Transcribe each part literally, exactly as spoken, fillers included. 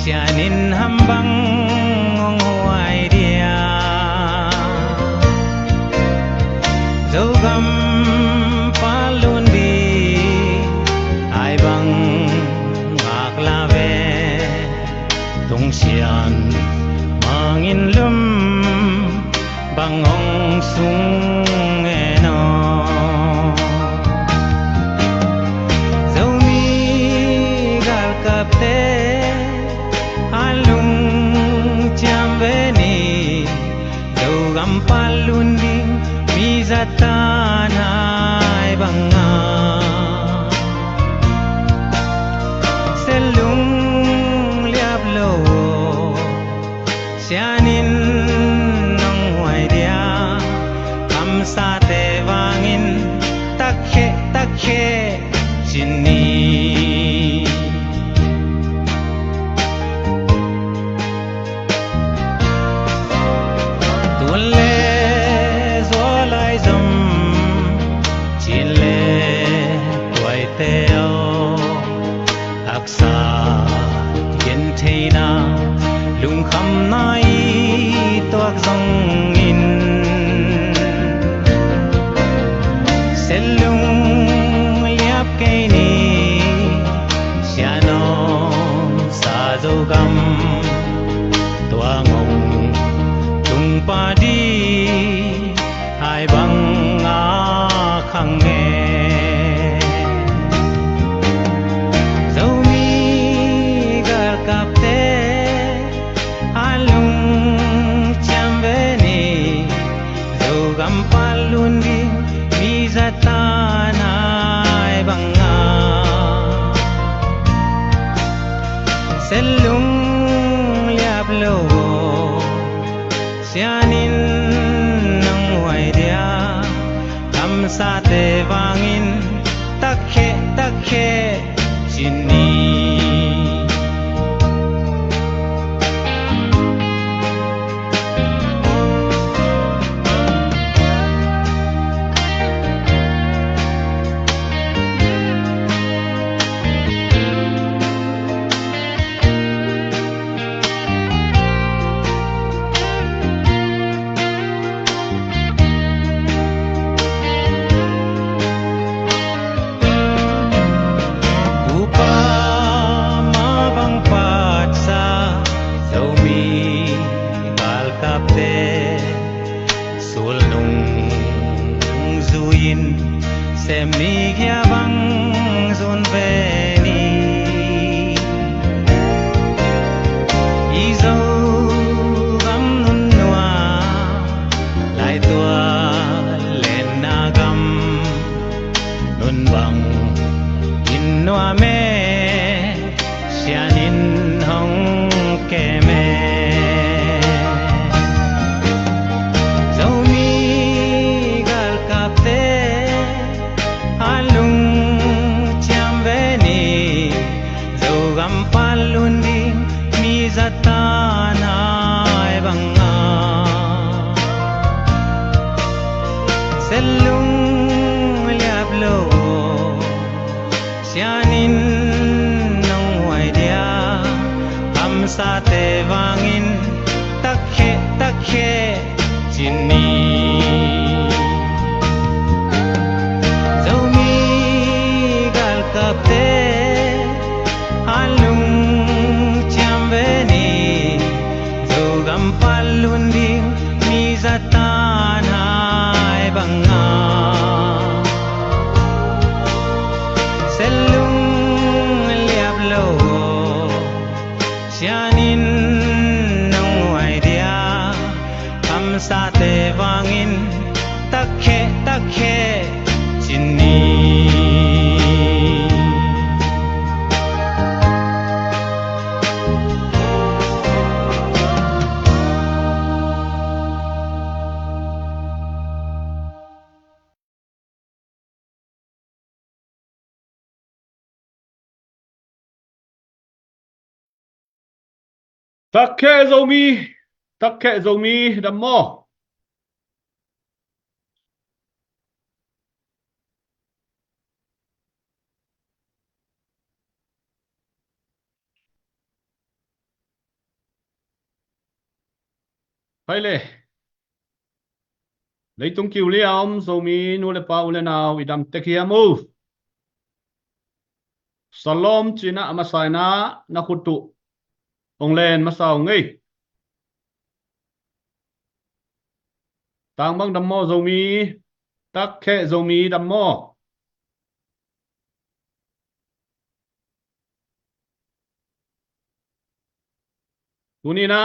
Sian in ham bang hong huai dia? Zogam palun di ai bang ngak la ve. Tung Sian mangin lum bang hong sung en aw. Zomi galkapte a lungciam ve ni. Zogam palun ding mi zatan ai banga. Selung liap lo, Sian in nong huai dia? Kamsate vangin takkhe takkhe cin ni. Tun le zualai zom, cin le tuaite aw. Haksa gentheina, lungkhamna i tuak zongin, Selung liap kei ni. Sian om sa Zogam, tua ngong tung padi ai bang a khang e. Zomi galkapte a lungciam ve ni. Zogam palun ding mi zatan ai banga. Selung liap lo, Sian in nong huai dia? Kamsate vangin takkhe takkhe cin ni. Upa ma bang patsa, Zomi galkapte sulnung zui-in, sem mi gia bang zun ve ni. I Zogam nunnuam, laitual lenna gam, nun bang in nuam e, Sian in hong kem e. Zomi galkapte a lungciam ve ni. Zogam palun ding mi zatan ai banga. Selung liap lo, Sian in nong huai dia? Kamsate vangin takkhe takkhe cin ni. Zomi galkapte a lungciam ve ni. Zogam palun ding mi zatan ai banga. Selung liap lo, Sian in nong huai dia? Kamsate vangin takkhe takkhe cin ni. Takkhe Zomi, takkhe Zomi, dam maw? Hai le. Leitung kiu lia om Zomi nu le pa, u le nau, i dam tek hiam uh? Shalom cina a masa ina na khut uh ong len masa ung ei. Tang bang dam maw Zomi? Tak kheh Zomi dam maw? Tuni ina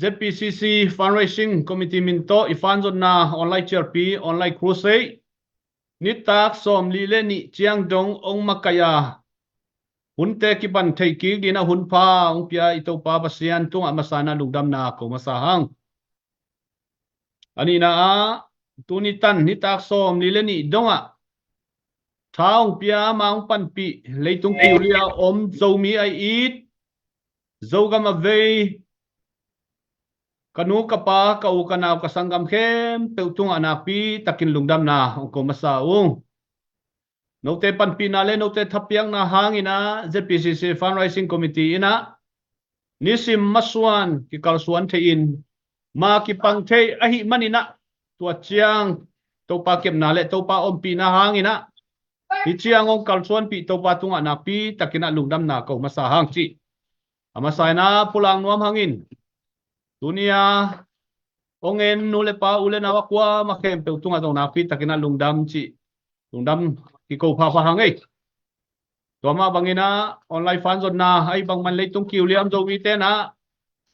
Z P C C Fundraising Committee min tawh i fanzonna online ciarpi, online crusade, nitak sawmli le nih ciang dong ong makaih a, hunte kipan theih kik dingin a hun pha ong pia i Topa Pasian tungah masa ina lungdamna ko masa hang. A nihna ah, tuni tan nitak sawmli le nih dongah tha ong pia, ma ong panpih, leitung kiu lia om Zomi a it, Zogam a vei, ka nu ka pa, ka u ka nau, ka sanggam khempeuh tungah nakpi takin lungdamna ong ko masa ung. Note panpihna le note thapiakna hang ina Z P C C Fundraising Committee ina nisim masuan kikalsuan thei in, ma kipang thei ahih man ina, tua ciang Topa kepna le Topa ompihna hang ina, hi ciang ong kalsuanpih Topa tungah nakpi takin a lungdamna ko masa hang ci. A masa ina pulang nuam hangin, tuni a ong en nu le pa, u le nau a kuamah khempeuh tungah zong nakpi takin a lungdam ci, lungdam kiko phapha hang ei. Tua mah bang ina online fanzonna ahi bang man leitung kiu lia om Zomite na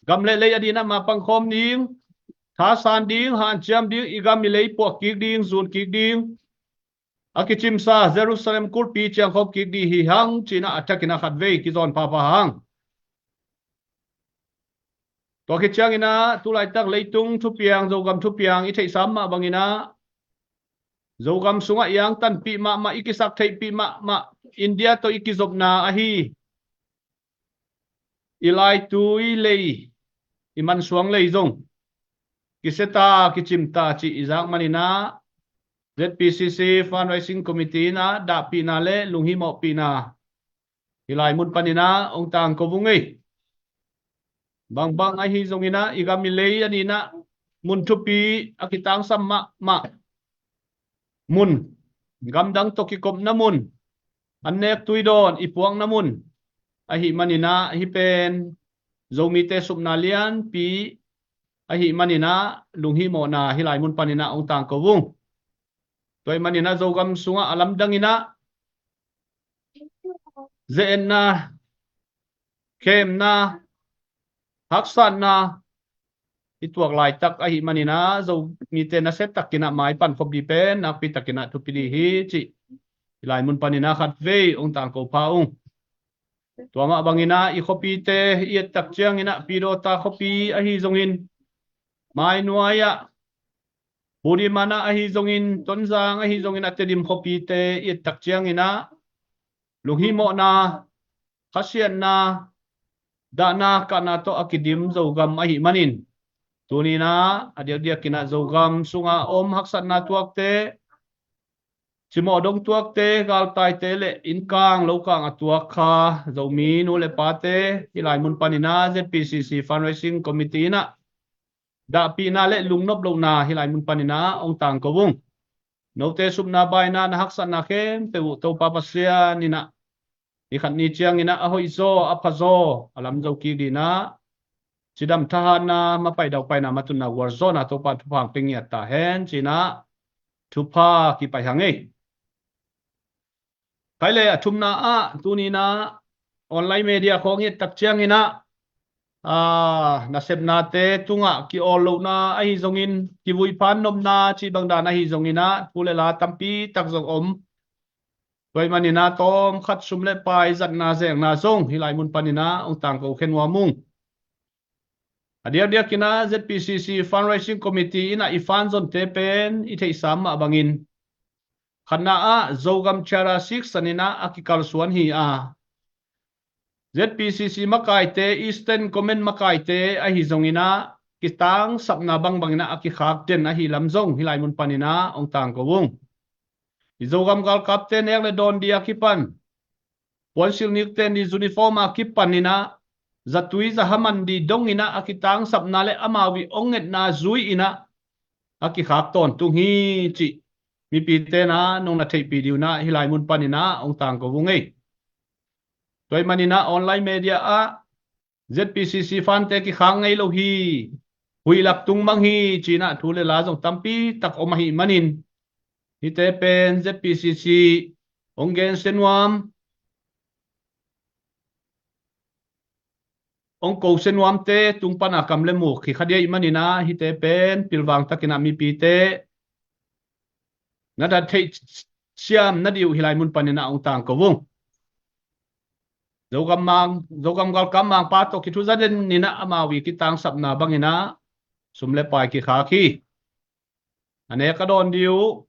gam le lei a dingin a ma pangkhawm ding, thasan ding, hanciam ding, i gam i lei puak kik ding, zun kik ding, a kicimsa Jerusalem kulpi ciangkhawm kik ding hi hang cina a thakin a khatvei kizawn phapha hang. Tua khit ciang ina tulaitak leitung thupiang, Zogam thupiang i theihsa mah bang ina, Zogam sungah i angtanpih mahmah, i kisaktheihpih mahmah, India tawh i kizopna ahi i laitui lei, i mansuang lei zong kisiata, kicimta cih i zak man ina, Z P C C Fundraising Committee ina dahpihna le lunghimawhpihna hi lai mun pan ina ong tangko vung ei. Bangbang ahi zong ina i gam i lei a dingin a mun thupi, a kitangsam mahmah mun, gamdang tawh kikopna mun, an nek tui dawn i puakna mun ahih man ina, hih pen Zomite supna lianpi ahih man ina, lunghimawhna hi lai mun pan ina ong tangko vung. Tua ahih man ina Zogam sungah a lamdang ina ze-etna, khemna, haksatna i tuak laitak ahih man ina, Zomite nasia takin a mai pankhop ding pen nakpi takin a thupi ding hi cih hi lai mun pan ina khatvei ong tangko pha ung. Tua mah bang ina i khuapite i et tak ciang ina, Pidawta khuapi ahi zongin, Mainuai ah, Budiman ah ahi zongin, Tonzang ahi zongin, a Tedim khuapite i et tak ciang ina lunghimawhna, khasiatna, dahna kahna tawh a kidim Zogam ahih manin, tuni ina a diakdiak ina Zogam sunga om haksatna tuakte, cimawh dong tuakte, galtaite le innkang lokang a tuak kha Zomi nu le pate hi lai mun pan ina Z P C C Fundraising Committee ina dahpihna le lungnop lohna hi lai mun pan ina ong tangko vung. Note supna baina, na haksatna khempeuh uh Topa Pasian ina i khat ni ciang ina a hoihzaw, a phazaw a lamzo kik dingin a cidam thahatna, mapaih daupaina, matunna gualzawhna Topa thupha ong pia ngiat ta hen cina thupha kipaih hang ei. Khaile, a thumna ah tuni ina online media khawng i et tak ciang ina, a, nasepnate tungah ki-awl lohna ahi zongin, kivui phan nopna cih bang dan ahi zong ina thu le la tampi tak zong om. Tua ahih man ina tawm khat sum le pai zatna zengna zong hi lai mun pan ina ong tangko khe nuam ung. A diakdiak ina Z P C C Fundraising Committee ina i fanzonte pen i theihsa mah bangin, khatna ah Zogam Charter Six san ina a kikalsuan hi a, Z P C C makaite, Eastern Command makaite ahi zong ina kitangsapna bangbang ina a kikhak den ahi lam zong hi lai mun pan ina ong tangko ung. I Zogam galkapte nek le dawn ding a kipan, puansilh nikten ding uniform a kipan ina zatui zaha man dih dong in ah a kitangsapna le amau ii hong ngetna zui in ah a kikhak tawntung hi cih mipite in ah nong na theihpih dih un ah hih lai mun panin ah hong tangko vung ei. Tua ahih manin ah online media ah ZPCC fante kikhak ngei lo hi, huih lak tung mang hi ci-in ah thu le la zong tampi tak om ahih manin hihte pen ZPCC hong gensia nuam, hong kosia nuamte tung pan a kam le muk hi kha ding ahih manin ah hihte pen pilvang takin ah mipite na dat theih siam nading uh hih lai mun panin ah hong tangko vung. Zogam mang, Zogam galkap mangpa tawh kithuza den in ah amau ii kitangsapna bangin ah sum le pai kikhak hi. A nek a dawn ding uh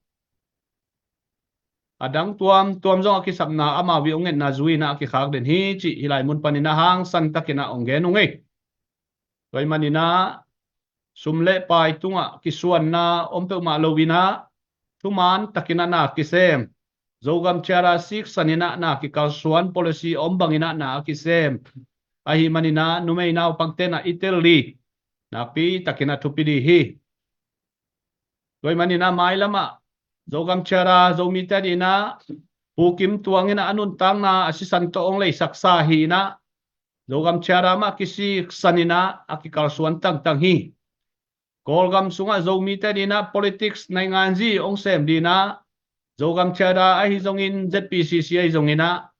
a dang tuamtuam zong a kisapna amau ii hong ngetna zui in ah a kikhak den hi cih hih lai mun panin ah hangsan takin ah hong gen ung ei. Tua ahih manin ah sum le pai tungah kisuanna om peuhmah lo in ah thuman takin ah na kisem, Zogam Charter siksan in ah na kikalsuan, policy om bangin ah na a kisem ahih manin ah numei naupangte in ah i tel dih nakpi takin ah thupi dih hi. Tua ahih manin ah mailam ah Zogam Charter Zomite adingin ah Pu Kim Tuang in ah a nuntakna a sisan tawh hong leisaksa hi in ah Zogam Charter mah kisiksan in ah a kikalsuan tangtang hi. Kawlgam sungah Zomite adingin ah politics nainganzi hong sem dingin ah Zogam Charter ahi zongin ZPCC ahi zongin ah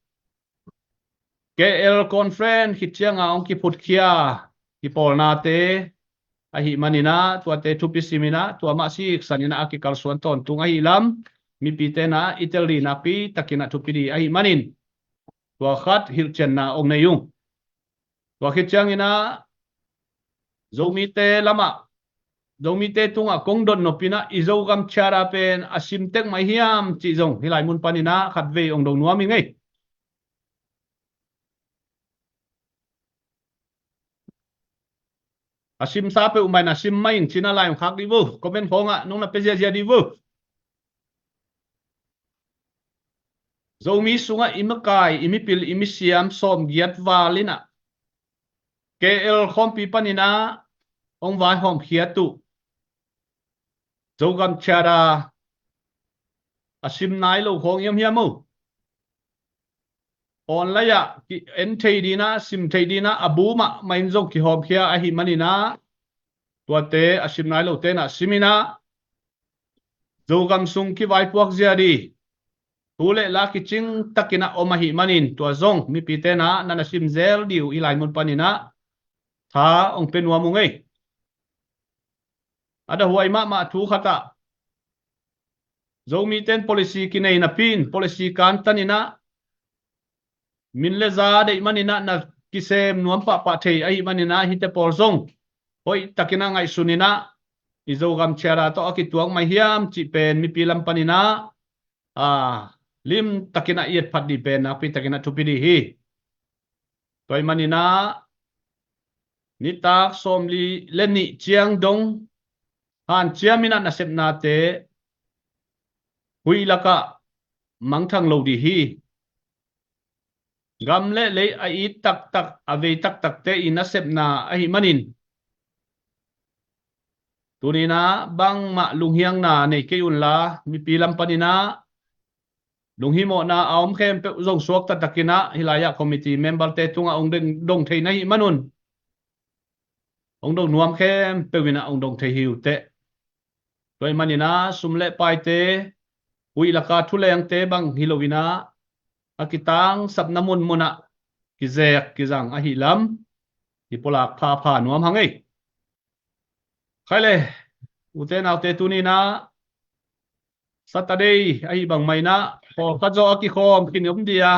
KL Conference khit ciang a hong kiphutkhia kipawlnate ahih manin ah tuate thupi sim in ah tua mah siksan in ah a kikalsuan tawntung ahih lam mipite in ah i tel dih nakpi takin ah thupi dih ahih manin tua khat hilhcianna hong nei ung. Tua khit ciangin ah Zomite lamah, Zomite tungah kong dot nop in ah i Zogam Charter pen a sim tek mah hiam cih zong hih lai mun panin ah khatvei hong dong nuam ing ei. A simsa peuhmah in a sim mah in ci-in ah lai hong khak dih vo, comment khawngah nong na pia ziahziah dih vo. Zomi sungah i makai, i mipil, i misiam sawmgiat val in ah KL khawmpi panin ah hong vaihawmkhiat uh Zogam Charter a sim nai lo khawng i om hiam uh? Online ah ki en thei dingin ah, sim thei dingin ah, a bu mahmah in zong kihawmkhia ahih manin ah tuate a sim nai lote in ah sim in ah Zogam sung kivaipuak zia dih thu le la kicing takin ah om ahih manin tua zong mipite in ah na na sim zel dih uh hih lai mun panin ah tha hong pia nuam ung ei. A dahuai mahmah thu khat ah Zomite in policy kinei napi in policy kantan in ah min le za deih manin ah na kisem nuam pahpah thei ahih manin ah hihte pawl zong hoih takin ah ngaihsun in ah i Zogam Charter tawh a kituak mah hiam cih pen mipi lam panin ah a lim takin ah i etphat dih pen nakpi takin ah thupi dih hi. Tua ahih manin ah nitak sawmli le nih ciang dong hanciam in ah nasepnate huih lakah mangthang lo dih hi. Gam le lei a it taktak, a vei taktakte i nasepna ahih manin tuni-in ah bangmah lunghiangna nei kei unla mipi lam panin ah lunghimawhna a om khempeuh zong suakta takin ah hih lai-ah committee memberte tungah hong dong, dong thei na hih manun hong dong nuam khempeuh in ah hong dong thei hi uh teh. Tua ahih manin ah sum le paite, huih laka thulengte bang hi lo in ah a kitangsapna munmun ah kizek kizang ahih lam i pulak phapha nuam hang ei. Khai le, ute naute, tuni-in ah Saturday ahih bang mah in ah pawlkhat zong a kikhawm khin om dih a,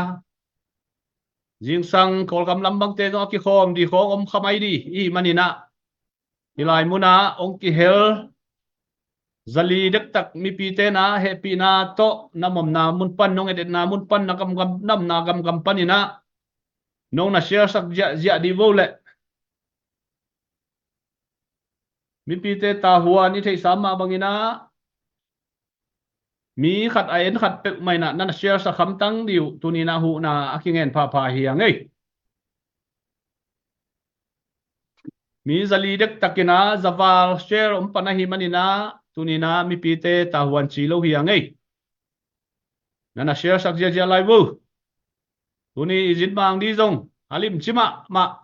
zingsang Kawlgam lam bangte zong a kikhawm dih khawng om kha mai dih i hih manin ah hih lai mun ah hong kihel zali dektak mipite in ah hehpihna tawh na omna mun pan, nong et-etna mun pan, na gamgam, na omna gamgam panin ah nong na share sak ziahziah dih vo leh. Mipite tavuan i theihsa mah bangin ah mi khat a en khat peuhmah in ah na na share sak hamtang dih uh, tuni-in ah huhna a kingen phapha hi hang ei. Mi zali dektakin ah zaval share om pan ahih manin ah tuni-in ah mipite tavuan ci lo hi a ngei. Na na share sak ziahziah lai vo. Tuni i zin mang ding zong a limci mahmah.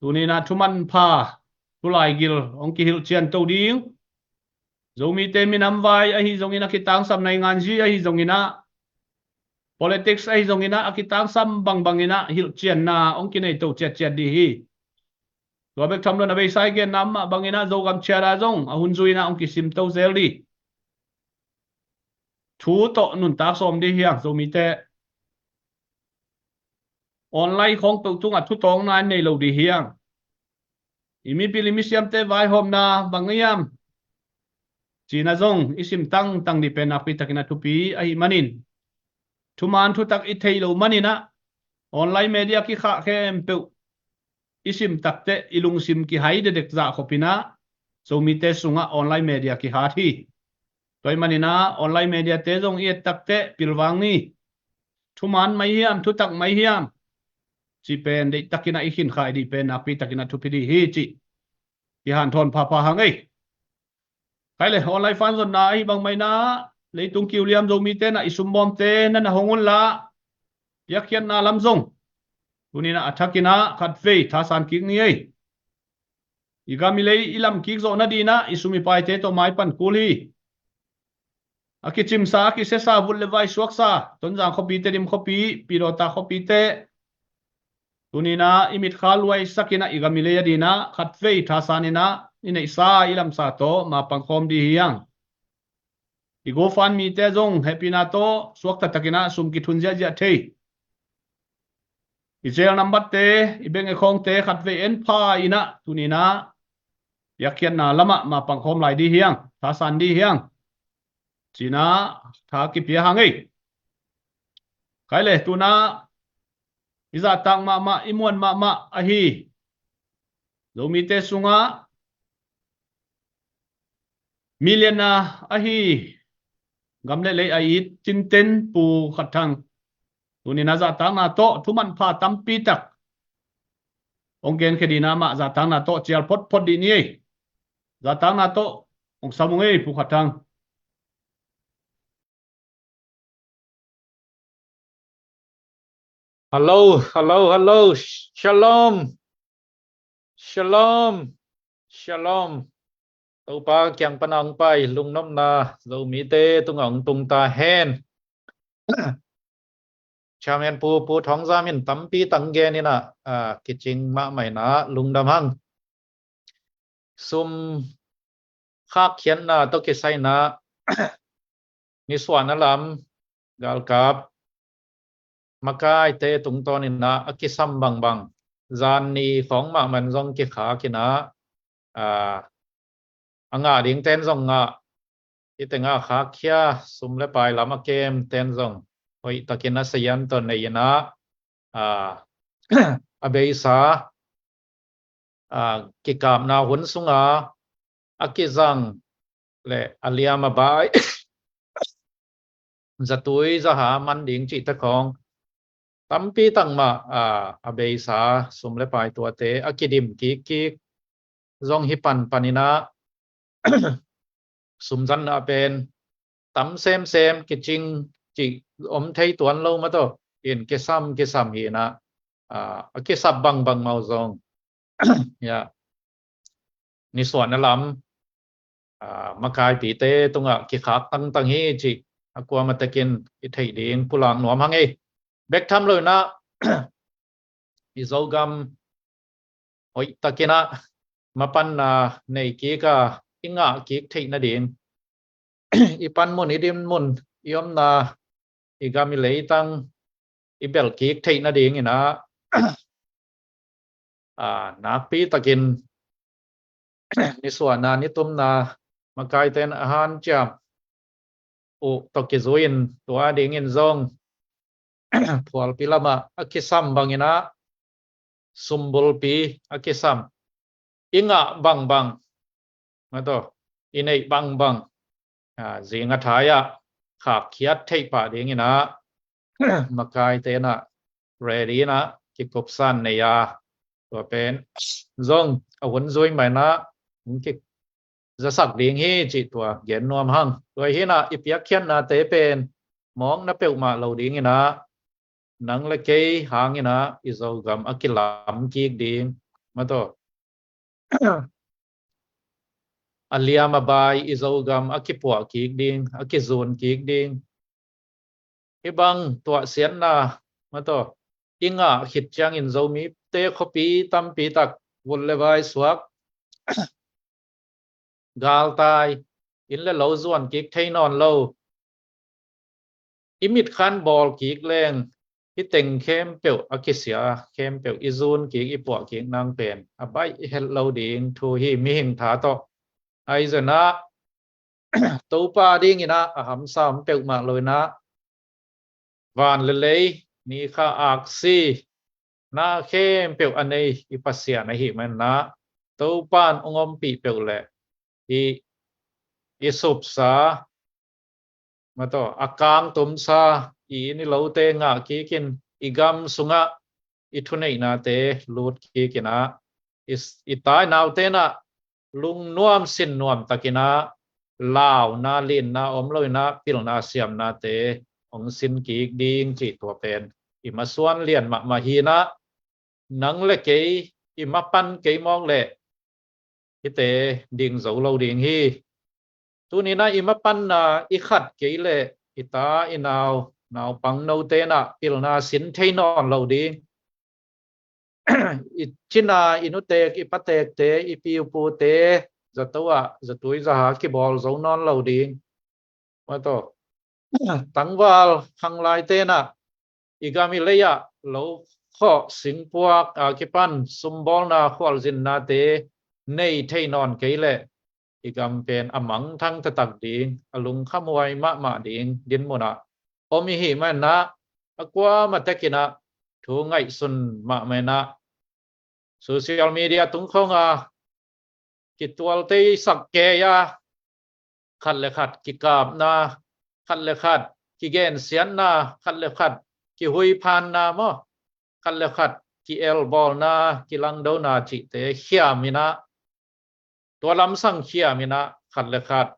Tuni-in ah thumanpha, thulaigil hong kihilhcian to ding. Zomite minam vai ahi zongin, a kitangsam naingan zi ahi zongin ah, politics ahi zongin ah, a kitangsam bangbangin ah hilhcianna hong kinei to ciatciat ding hi. Tua bek tham lo-in a beisa i genna mah bangin ah Zogam Chat ah zong a hun zui-in ah hong kisim to zel ding. Thu tawh nuntak sawm ding hi hang, Zomite. Online khawng peuh tungah thu tawngna in nei lo ding hi hang. I mipil i misiamte vaihawmna bang hiam cihna zong i sim tangtang ding pen nakpi takin a thupi ahih manin, thuman thutak i theih loh manin ah online media kikhah khempeuh i sim takteh i lungsim kihai dekdek zah khopin ah Zomite sungah online media kihat hi. Tua ahih manin ah online mediate zong i et takteh pilvang ni. Thuman mai hiam, thutak mai hiam cih pen deihtakin ah i khinkhai ding pen nakpi takin a thupi ding hi cih kihanthawn phapha hang ei. Khai le, online fanzonna ahi bang mai-in ah leitung kiuliam Zomite na i sumbawmte na na hong un la, piakkhiatna lam zong tuni-in ah a thakin ah khatvei thasan kik ni ei. I gam i lei i lam kik zawh nadingin ah i sum i paite tawh mai pan kul hi. A kicimsa, a kisiasa, vut le vai suaksa Tonzang khuapi, Tedim khuapi, Pidawta khuapite, tuni-in ah i mitkhak luaisakin ah i gam i lei adingin ah khatvei thasanin ah i neihsa i lamsa tawh mapang khawm ding hi hang. I GoFundMe-te zong hehpihna tawh suakta takin ah sum kithun ziahziah thei. I cell number-te, i bank account-te khatvei en pha-in ah tuni-in ah piakkhiatna lamah mapang khawm lai ding hi hang, thasan ding hi hang, ci-in ah tha kipia hang ei. Khai le, tu-in ah i zahtak mahmah, i muan mahmah ahi Zomite sungah millionaire ahi, gam le lei a it cinten Pu Khat Thang, tuni-in ah zahtakna tawh thumanpha tampi tak hong genkhia dingin ah amah zahtakna tawh cial photphot ding ni ei. Zahtakna tawh hong sam ung ei, Pu Khat Thang. Hello, hello, hello. Shalom. Shalom. Shalom. Topa kiang pan a hong pai lungnopna Zomite tungah hong tung ta hen. Chairman Pu, Pu Thawng Zam in tampi tak gen in ah, a, kicing mahmah in ah lungdam hang. Sum khakkhiatna tawh kisai-in ah nisuahna lam galkap makaite tungtawnin ah a kisam bangbang, zan ni khawng mahmah in zong kikhak in ah, a, a ngah dingten zong ngah, i teng ah khakkhia, sum le pai lam a kemten zong hoihtakin a sazian tawh nei in ah, a, a beisa, a, kikapna hun sunga a kizang le a liam a bai, zatui zaha man ding cihte khawng tampi tak mah, a, a beisa sum le pai tuate a kidim kikkik zong hi panpanin ah, sumzanna pen tam semsem, kicing cih om thei tuan lo mah tawh in kisam kisam hi in ah, a, a kisap bangbang mah uh zong, ya, nisuahna lam, a, makaipite tungah kikhak tangtang hi cih a kuamah takin i theih ding pulak nuam hang ei. Bek tham lo-in ah i Zogam hoihtakin ah mapanna nei kik a, i ngah kik theih nading, i panmun, i dinmun, i omna, i gam i leitang i belh kik theih nadingin ah, a, nakpi takin nisuahna, nitumna makaite'n a hanciam uh tawh kizui-in tua dingin zong phualpi lamah a kisam bangin ah sumbulpi a kisam, i ngah bangbang, mah tawh i neih bangbang, a, zing a thai-ah khakkhiat theih pah dingin ah makaite'n ah ready in ah kikupsan nei a, Tua pen zong a hun zui mah in ah hong kizasak ding hi cih tua gen nuam hang. Tua hi in ah i piakkhiatnate pen mawkna peuhmah lo ding in ah nang le kei hang in ah i Zogam a kilam kik ding, mataw, a liam a bai i Zogam a kipuah kik ding, a kizun kik ding. Hih bang tuahsiatna, mataw, i ngah khit ciangin Zomite khuapi tampi tak vun le vai suak, galtai, inn le lo zuan kik thei nawn lo. I mitkhan bawl kik leng hih teng khempeuh a kisia, khempeuh i zun kik, i puah kik nang pen a baih het lo ding thu hi, mihing tha tawh. Ahi zongin ah Topa ding in ah a hamsa om peuhmah lo in ah van le lei, ni kha aksi, na khempeuh a nei i Pasian ahih manin ah Topa'n hong ompih peuh leh i, i supsa, mataw, a kangtumsa i inn i lote ngah kik in, i gam sungah i thuneihnate lut kik in ah i, i ta i naute in ah lungnuam sinnuam takin ah launa linna om lo in ah pilna siamnate hong sin kik ding cih tua pen i masuan lian mahmah hi in ah nang le kei i mapan kei mawk leh hihte ding zo lo ding hi. Tuni in ah i mapanna i khat kei leh i ta i nau, naupang note in ah pilna sin thei nawn lo ding. I cina, i nutek, i patekte, i pi i pute zato ah zatui zaha kibawl zo nawn lo ding. Mataw, tangval khanglaite in ah i gam i lei ah lo khawh singpuak a kipan sumbawlna khualzinnate nei thei nawn kei leh i gam pen a mangthang taktak ding, a lungkhamhuai mahmah ding dinmun ah om ihih manin ah a kuamah tek in ah thu ngaihsun mahmah in ah social media tung khawng a kitualteisak kei a, khat le khat kikapna, khat le khat kigensiatna, khat le khat kihuiphanna maw, khat le khat ki-elbawlna, kilangdona cihte khiam in ah, tua lamsang khiam in ah khat le khat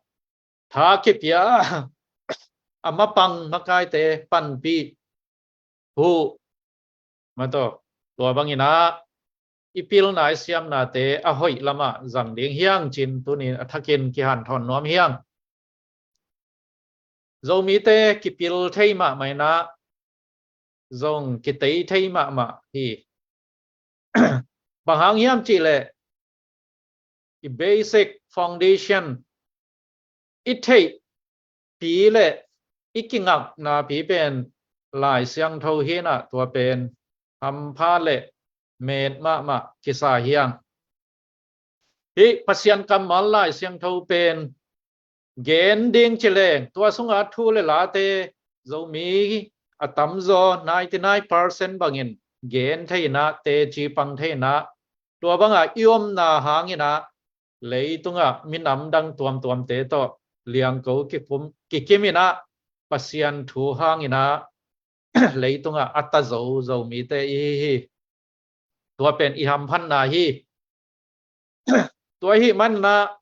tha kipia a mapang makaite panpih, huh, mataw, tua bangin ah i pilna i siamnate a hoih lamah zang ding hi hang ci-in tuni a thakin kihanthawn nuam hi hang. Zomite kipil thei mahmah in ah zong kitei thei mahmah hi. Bang hang hiam cih leh i basic foundation i theihpi le i kingaknapi pen Lai Siangtho hi in ah tua pen hampha le met mahmah kisa hi hang. Hih Pasian kammal Lai Siangtho pen gen ding ci leng tua sunga thu le late Zomi a tamzaw ninety nine percent bangin gen thei in ah, teci pang thei in ah, tua banga i omna hang in ah leitungah minam dang tuamtuamte tawh liangko kikum, kikim in ah Pasian thu hang in ah leitungah a ta zo Zomite i hi hi. Tua pen i hamphatna hi. Tua ahih manin ah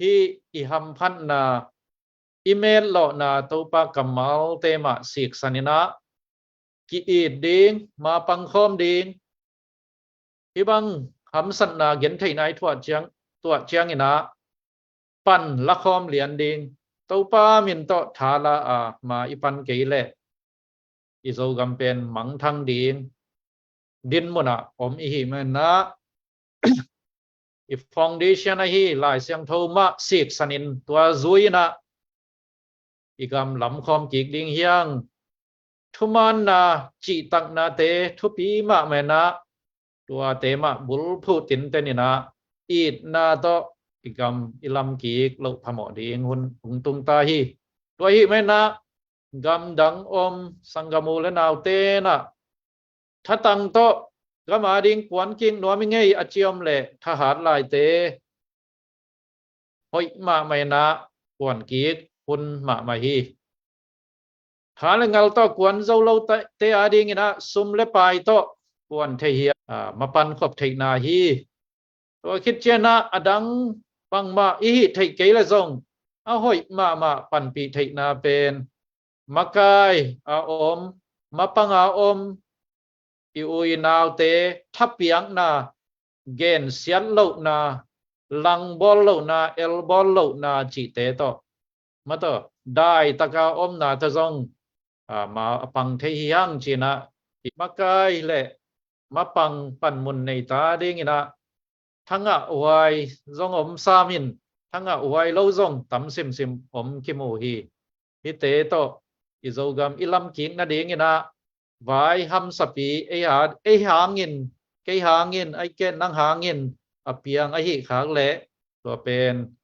hih i hamphatna, i metlawhna Topa kammalte mah siksan in ah ki-it ding, mapang khawm ding. Hih bang hamsatna gentheihna i tuah ciang, tuah ciangin ah pan lakhawm lian ding. Topa min tawh tha la a ma i pan kei leh i Zogam pen mangthang ding dinmun ah om ihih manin ah i foundation ahi Lai Siangtho mah siksan in tua zui in ah i gam lamkhawm kik ding hi hang. Thumaanna, cihtaknate thupi mahmah in ah tuate mah bulphuh tinten in ah itna tawh i gam i lam kik loh phamawh ding hun hong tung ta hi. Tua ahih manin ah gamdang om sanggam u le naute in ah thatang tawh gam ading kuan kik nuam i ngei a ci om leh thahat laite hoih mahmah in ah kuan kik hun mahmah hi. Tha le ngal tawh kuan zo lote adingin ah sum le pai tawh puan thei hi, a, mapan khop theihna hi. Tua khit ciangin ah a dang bangmah i hih theih kei leh zong a hoih mahmah panpih theihna pen makai a om, mapang a om, i u i naute thapiakna, gensiat lohna, langbawl lohna, elbawl lohna cihte tawh, ma tawh, daitaka omna tawh zong, a, ma a pang thei hi hang ci-in ah, i makai le mapang panmun nei ta dingin ah, thangah huai zong om sam in, thangah huai lo zong tam simsim om kimu hi. Hihte tawh i Zogam i lamkik nadingin ah, vai hamsapi ei ha-, ei hangin, kei hangin, ei ken nang hangin a piang ahih khak leh, tua pen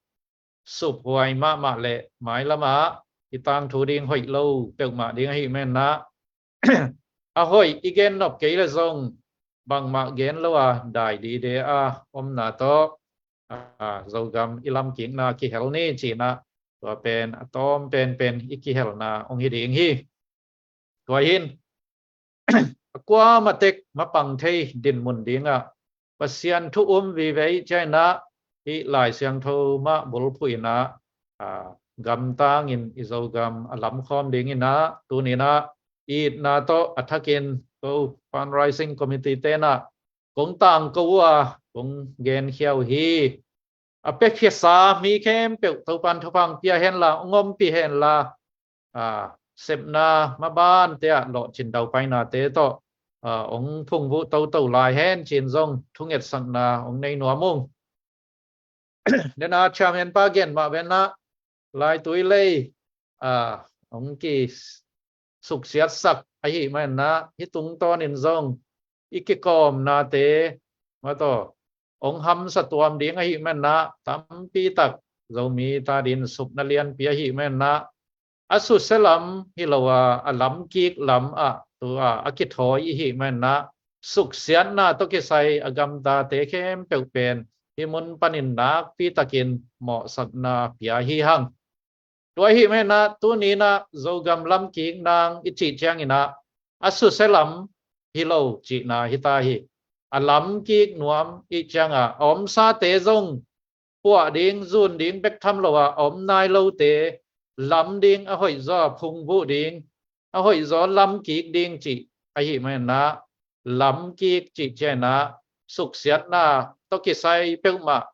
suphuai mahmah le mailam ah i tangthu ding hoih lo peuhmah ding ahih manin ah, a hoih i gen nop kei leh zong bangmah gen lo a, dai dide a omna tawh, a, Zogam i lamkikna kihel ni ci-in ah, tua pen a tawm penpen i kihelna hong hi ding hi. Tua hi-in a kuamah tek mapang thei dinmun dingah Pasian thu um vive ciangin ah, hih Lai Siangtho mah bulphuh in ah, a, gamtangin i Zogam a lamkhawm dingin ah, tuni-in ah itna tawh a thakin ko fundraising committee te'n ah kong tangko uh a, kong genkhia uh hi. A piakhia sa mi khempeuh Topa'n thupha pia henla, hong ompih henla, a, sepna mabante ah lawhcin daupainate tawh, a, hong phungvuh toto lai hen ci-in zong thungetsakna hong nei nuam ung. Dena chairman pa gen mah bangin ah, laitui lei, a, hong kisuksiatsak ahih manin ah, hih tungtawnin zong i kikawmnate, ma tawh, hong hamsa tuam ding ahih manin ah, tampi tak Zomi ta dingin supna lianpi ahih manin ah, a susia lam hi lo a, a lamkik lam ah tua a kithawi i hih manin ah, suksiatna tawh kisai a gamtate khempeuh pen hih mun panin nakpi takin mawhsakna pia hi hang. Tua ahih manin ah, tuni-in ah Zogam lamkik nang i cih ciangin ah, a susia lam hi lo cihna hi ta hi. A lamkik nuam i cih ciangah, a omsate zong puah ding, zun ding bek tham lo a, a om nai lote lam ding, a hoihzaw phungvuh ding, a hoihzaw lamkik ding cih ahih manin ah, lamkik cih ciangin ah suksiatna tawh kisai peuhmah,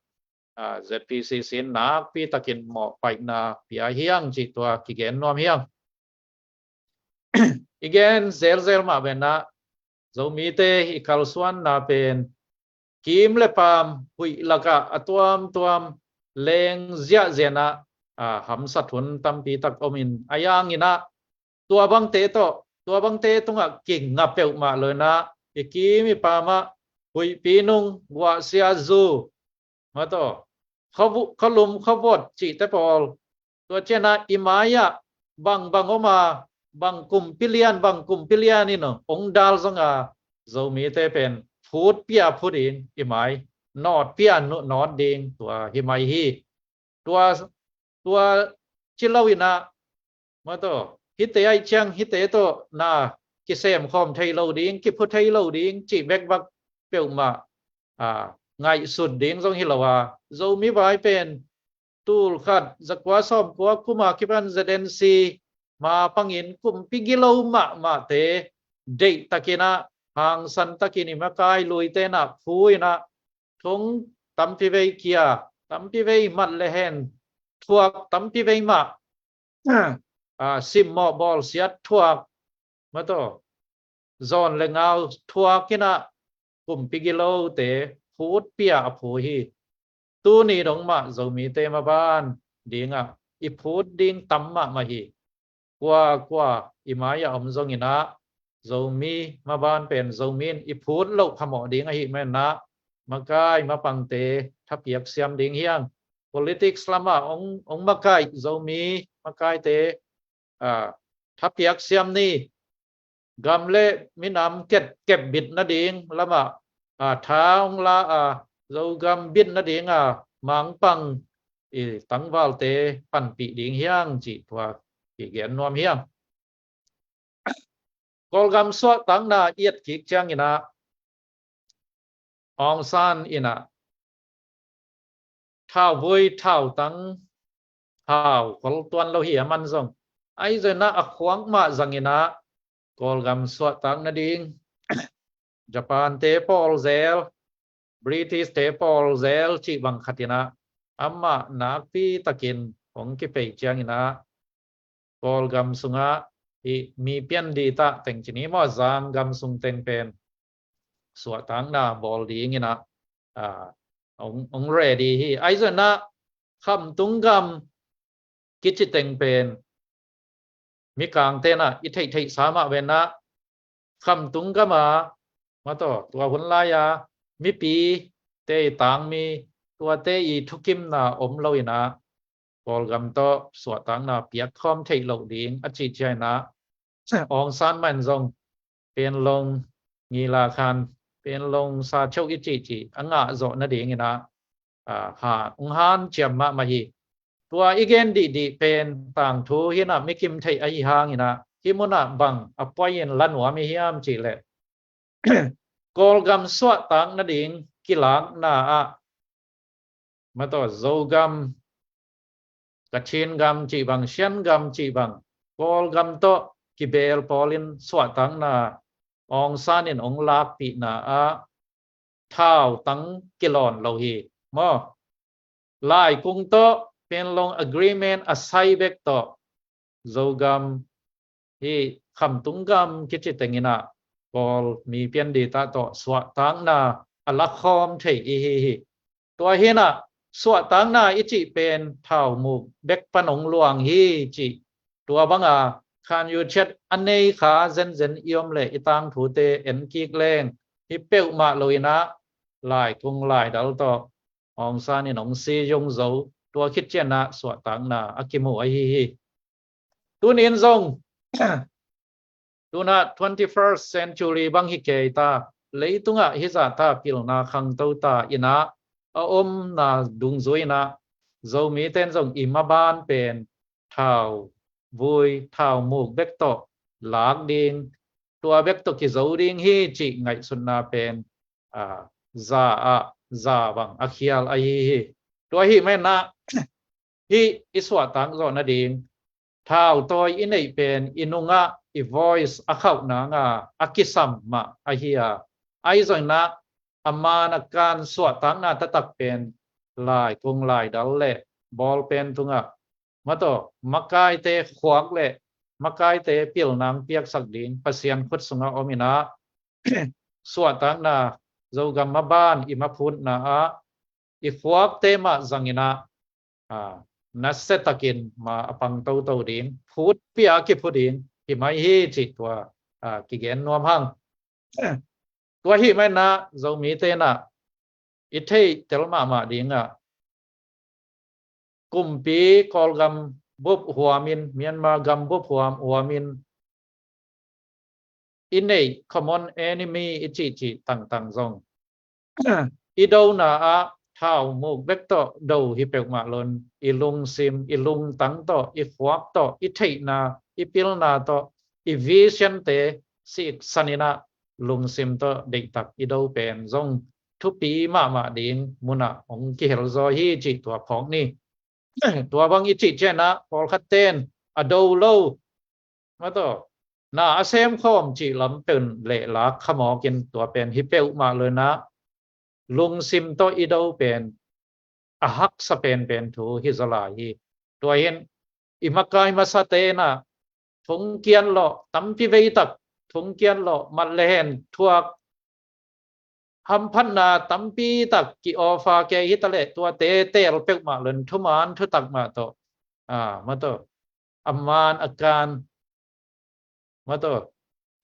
a, Z P C C in nakpi takin mawhpaihna pia hi hang cih tua kigen nuam hi hang. I gen zelzel mah bangin ah, Zomite i kalsuanna pen kim le paam, huih lakah a tuamtuam leng ziahziah in ah, a, hamsat hun tampi tak om in, a yangin ah tua bangte tawh, tua bangte tungah kinga peuhmah lo-in ah, i kim i paam ah huihpi nung, guahsia zu, ma tawh, khuavu-, khualum khuavot cihte pawl, tua ciangin ah i mai-ah bang bang om a, bang kumpi lian, bang kumpi lian in hong dal zong a, Zomite pen phut pia phu ding, i mai nawt pia nu-, nawt ding, tua hi mai hi. Tua, tua ci lo-in ah, ma tawh, hihte ahih ciang hihte tawh na kisem khawm thei lo ding, kiphu thei lo ding cih bekbak peuhmah, a, ngaihsut ding zong hi lo a, Zomi vai pen tul khat zakua sawmkua kum a kipan Z N C ma pangin kumpi gilo mahmahte deihtakin ah, hangsan takin i makai luite in ah phu in ah, thong tampi vei kia, tampi vei mat le hen thuak, tampi vei mah, a, simmawh bawlsiat thuak, ma tawh, zawn le ngau thuak in ah, kumpi gilote phut pia a phu hi. Tuni dong mah Zomite maban dingah i phut ding tam mahmah hi. Kuakua i mai-ah om zongin ah, Zomi maban pen Zomi in i phut loh phamawh ding ahih manin ah, makai mapangte thapiak siam ding hi hang. Politics lamah hong, hong makaih Zomi makaite, a, thapiak siam ni. Gam le minam kep, kep bit nading lamah, a, tha hong la a, Zogam bit nading a mangpang i tangvalte panpih ding hi hang cih tua kigen nuam hi hang. Kawlgam suahtakna i et kik ciangin ah, Aung San in ah thauvui, thautang, thau khol tuan lo hi a man zong. Ahi zongin ah a khuak mah zangin ah Kawlgam suahtak nading Japan te pawl zel, British te pawl zel cih bang khat in ah amah nakpi takin hong kipei ciangin ah Kawlgam sungah hih mi pian dita teng ci ni maw, Zangam sung teng pen suahtakna bawl dingin ah, ah, hong, hong ready hi. Ahi zongin ah Khamtung gam kici teng pen Mikang ten ah i theihtheihsa mah ven ah Khamtung gam a, mataw, tua hun lai-a mipi te i tangmi, tuate i thukimna om lo in ah Kawlgam tawh suahtakna piak khawm theih loh ding a cih ciangin ah Aung San mah in zong Panglong ngila khan, Panglong sa cheu i cih cih a ngah zawh nadingin ah, ah, ha, hong hanciam mahmah hi. Tua i gen dihdih pen tangthu hi in ah mikim theih ahi hangin ah hih munah bang a poi-in la nuam i hiam cih leh Kawlgam suahtak nading kilakna ah, mataw, Zogam, Kachin gam cih bang, Shan gam cih bang, Kawlgam tawh kibeel pawlin suahtakna Aung San in hong lakpihna ah thautang kilawn lo hi maw. Laikung tawh Panglong Agreement a sai bek tawh Zogam hih Khamtung gam kici tengin ah Kawl mi pian dita tawh suahtakna a lakhawm thei i hi hi. Tua hi in ah suahtakna i cih pen thaumuk bek pan hong luang hi cih. Tua banga Khan Yu Chet a nei kha zenzen i om leh i tangthute en kik leng hi peuhmah lo in ah laikung laidal tawh Aung San in hong si zungzo, tua khit ciangin ah suahtakna a kimu ahi hi. Tuni in zong tuna twenty-first century bang hi kei ta, leitungah hih zahta pilna khangto ta in ah a omna dungzui in ah Zomite in zong i maban pen thauvui, thaumuk bek tawh lak ding, tua bek tawh kizo ding hi cih ngaihsutna pen, ah, za ah za bang a khial ahi hi. Tua ahih manin ah hih i suahtak zawh nading thautawi i neih pen i nungah i voice a khauh nanga a kisam mah ahi a, ahi zongin ah a man a kan suahtakna taktak pen laikung laidal le bawlpen tungah, mataw, makaite khuak le makaite pilna hong piaksak ding Pasian khut sungah om in ah suahtakna Zogam maban i maphutna ah i khuakte mah zangin ah, ah, nasiatakin ma a pang toto ding, phutpih a kiphu ding hi mai hi cih tua, ah, kigen nuam hang. Tua ahih manin ah Zomite in ah i theih tel mahmah dingah kumpi Kawlgam bup huamin, Myanmar gam bup huam huamin i neih common enemy i cihcih tangtang zong i dona ah thaumuk bek tawh do hi peuhmah loin i lungsim, i lungtang tawh, i khuak tawh, i theihna, i pilna tawh, i vision-te siksan in ah lungsim tawh deihtak i do pen zong thupi mahmah ding munah hong kihelzaw hi cih tua phawk ni. Tua bang i cih ciangin ah pawlkhatte in a do lo, mataw, na a semkhawm cih lam pen lehlak khamawkin tua pen hi peuhmah loin ah lungsim tawh i do pen a haksa penpen thu hi zaw lai hi. Tua hi in i makai masate in ah thongkiat lawh, tampi veitak thongkiat lawh, mat le hen thuak hamphatna tampi tak ki-offer kei hi taleh tuate teel peuhmah loin thuman thutak mah tawh, ah, mataw, a man a kan, mataw,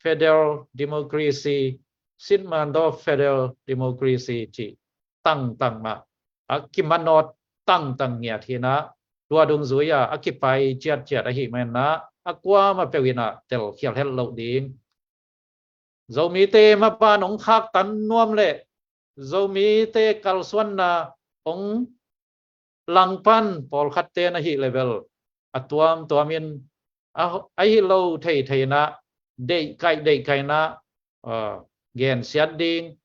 federal democracy, sitmandaw federal democracy cih tangtang mah a kimanawt tangtang ngiat hi in ah tua dungzui ah a kipai ciatciat ahih manin ah a kuamah peuh in ah telkhial het loh ding. Zomite maban hong khaktan nuam le Zomite kalsuanna hong langpan pawlkhatte in ahih leh bel a tuamtuamin a, ahi lo theithei in ah deihkaih deihkaih in ah, ah, gensiat ding,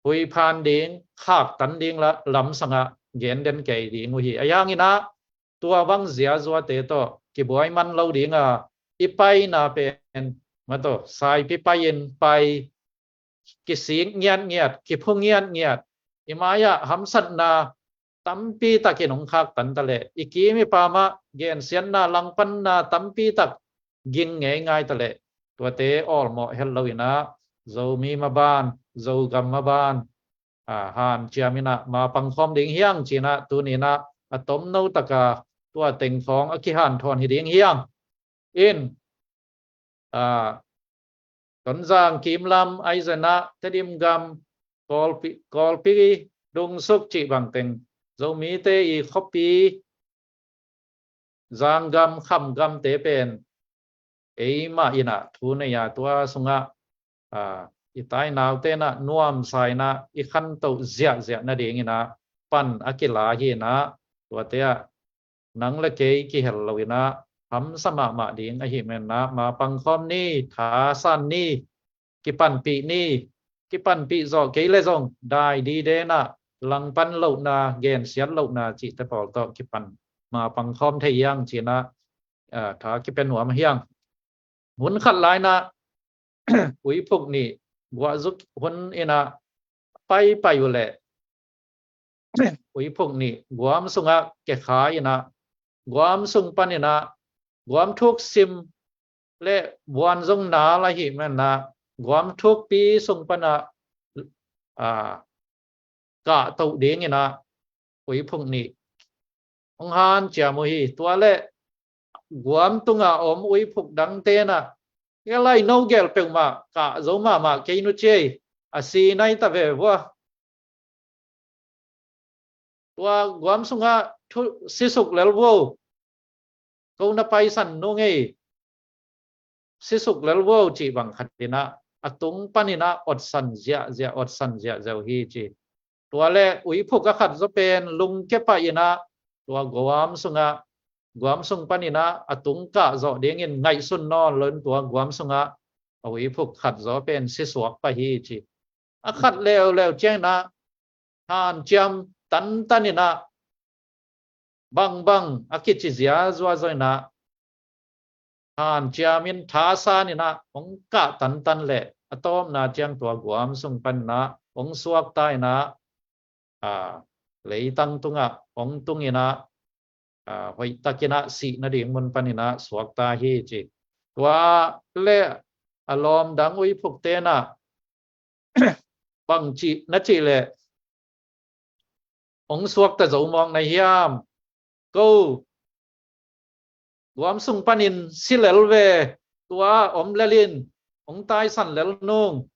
huiphan ding, khaktan ding la, lamsangah gen den kei ding uh hi. Ahi hangin ah tua bang ziazuate tawh kibuai man lo ding a, i paina pen, mah tawh, saipi pai-in pai, kisik ngiatngiat, kiphu ngiatngiat, i mai-ah hamsatna tampi takin hong khaktan ta leh, i kim i pamah gensiatna, langpanna tampi tak ging ngeingai ta leh, tuate awlmawh het loin ah, Zomi maban, Zogam maban, aa, hanciam in ah ma pangkhawm ding hi hang ci-in ah tuni-in ah a tomno taka tua teng khawng a kihanthawn hi ding hi hang. In, aa, Tonzang kimlam, ahi zongin ah Tedim gam, Kawlpi, Kawlpi dungsuk cih bangteng, Zomite i khuapi, Zanggam, Khamgamte pen eimah in ah thu nei a, tua sungah, aa, i tainaute in ah nuamsa in ah i khantoh ziahziah nadingin ah pan a kila hi in ah, tuate ah nang le kei kihel loin ah hamsa mahmah ding ahih manin ah ma pangkhawm ni, thasan ni, kipanpih ni, kipanpih zawh kei leh zong dai dide in ah langpan lohna, gensiat lohna cihte pawl tawh kipan ma pangkhawm thei hi hang ci-in ah, aa, tha kipia nuam hi hang. Hun khat lai-in ah uiphuk nih guahzuk hun in ah paipai uh leh, uiphuk nih guam sungah kekha in ah, guam sung panin ah, guam thuk sim le vuan zong nal ahih manin ah, guam thukpi sung pan ah, aa, kahtoh dingin ah uiphuk nih hong hanciam uh hi. Tua leh guam tunga om uiphuk dangte in ah, "Ka lai, no gel peuhmah kah zo mahmah kei nu ci ei, a si nai ta ve vua. Tua guam sungah thu sisuk lel vua, ko na paisan nung ei, sisuk lel vua," cih bang khat in ah, a tung panin ah otsan ziahziah, otsan ziahziah uh hi ci. Tua leh uiphuk a khat zaw pen lungkia pah in ah, tua guam sungah, guam sung panin ah a tung kah zawh dingin ngaihsun nawn loin tua guam sungah a uiphuk khat zaw pen sisuak pah hi ci. A khat leuleu ciangin ah hanciam tantan in ah, bangbang a kici ziazua zaw in ah, hanciam in thasan in ah hong kah tantan leh, a tawpna ciang tua guam sung panin ah hong suakta in ah, aa, leitang tungah hong tung in ah, aa, hoihtakin ah sih nading mun panin ah suakta hi ci. Tua leh a lawm dang uiphukte in ah, bangci na cih leh hong suakta zo mawk na hiam? Ko guam sung panin si lel ve, tua om lel in hong taisan lel nung,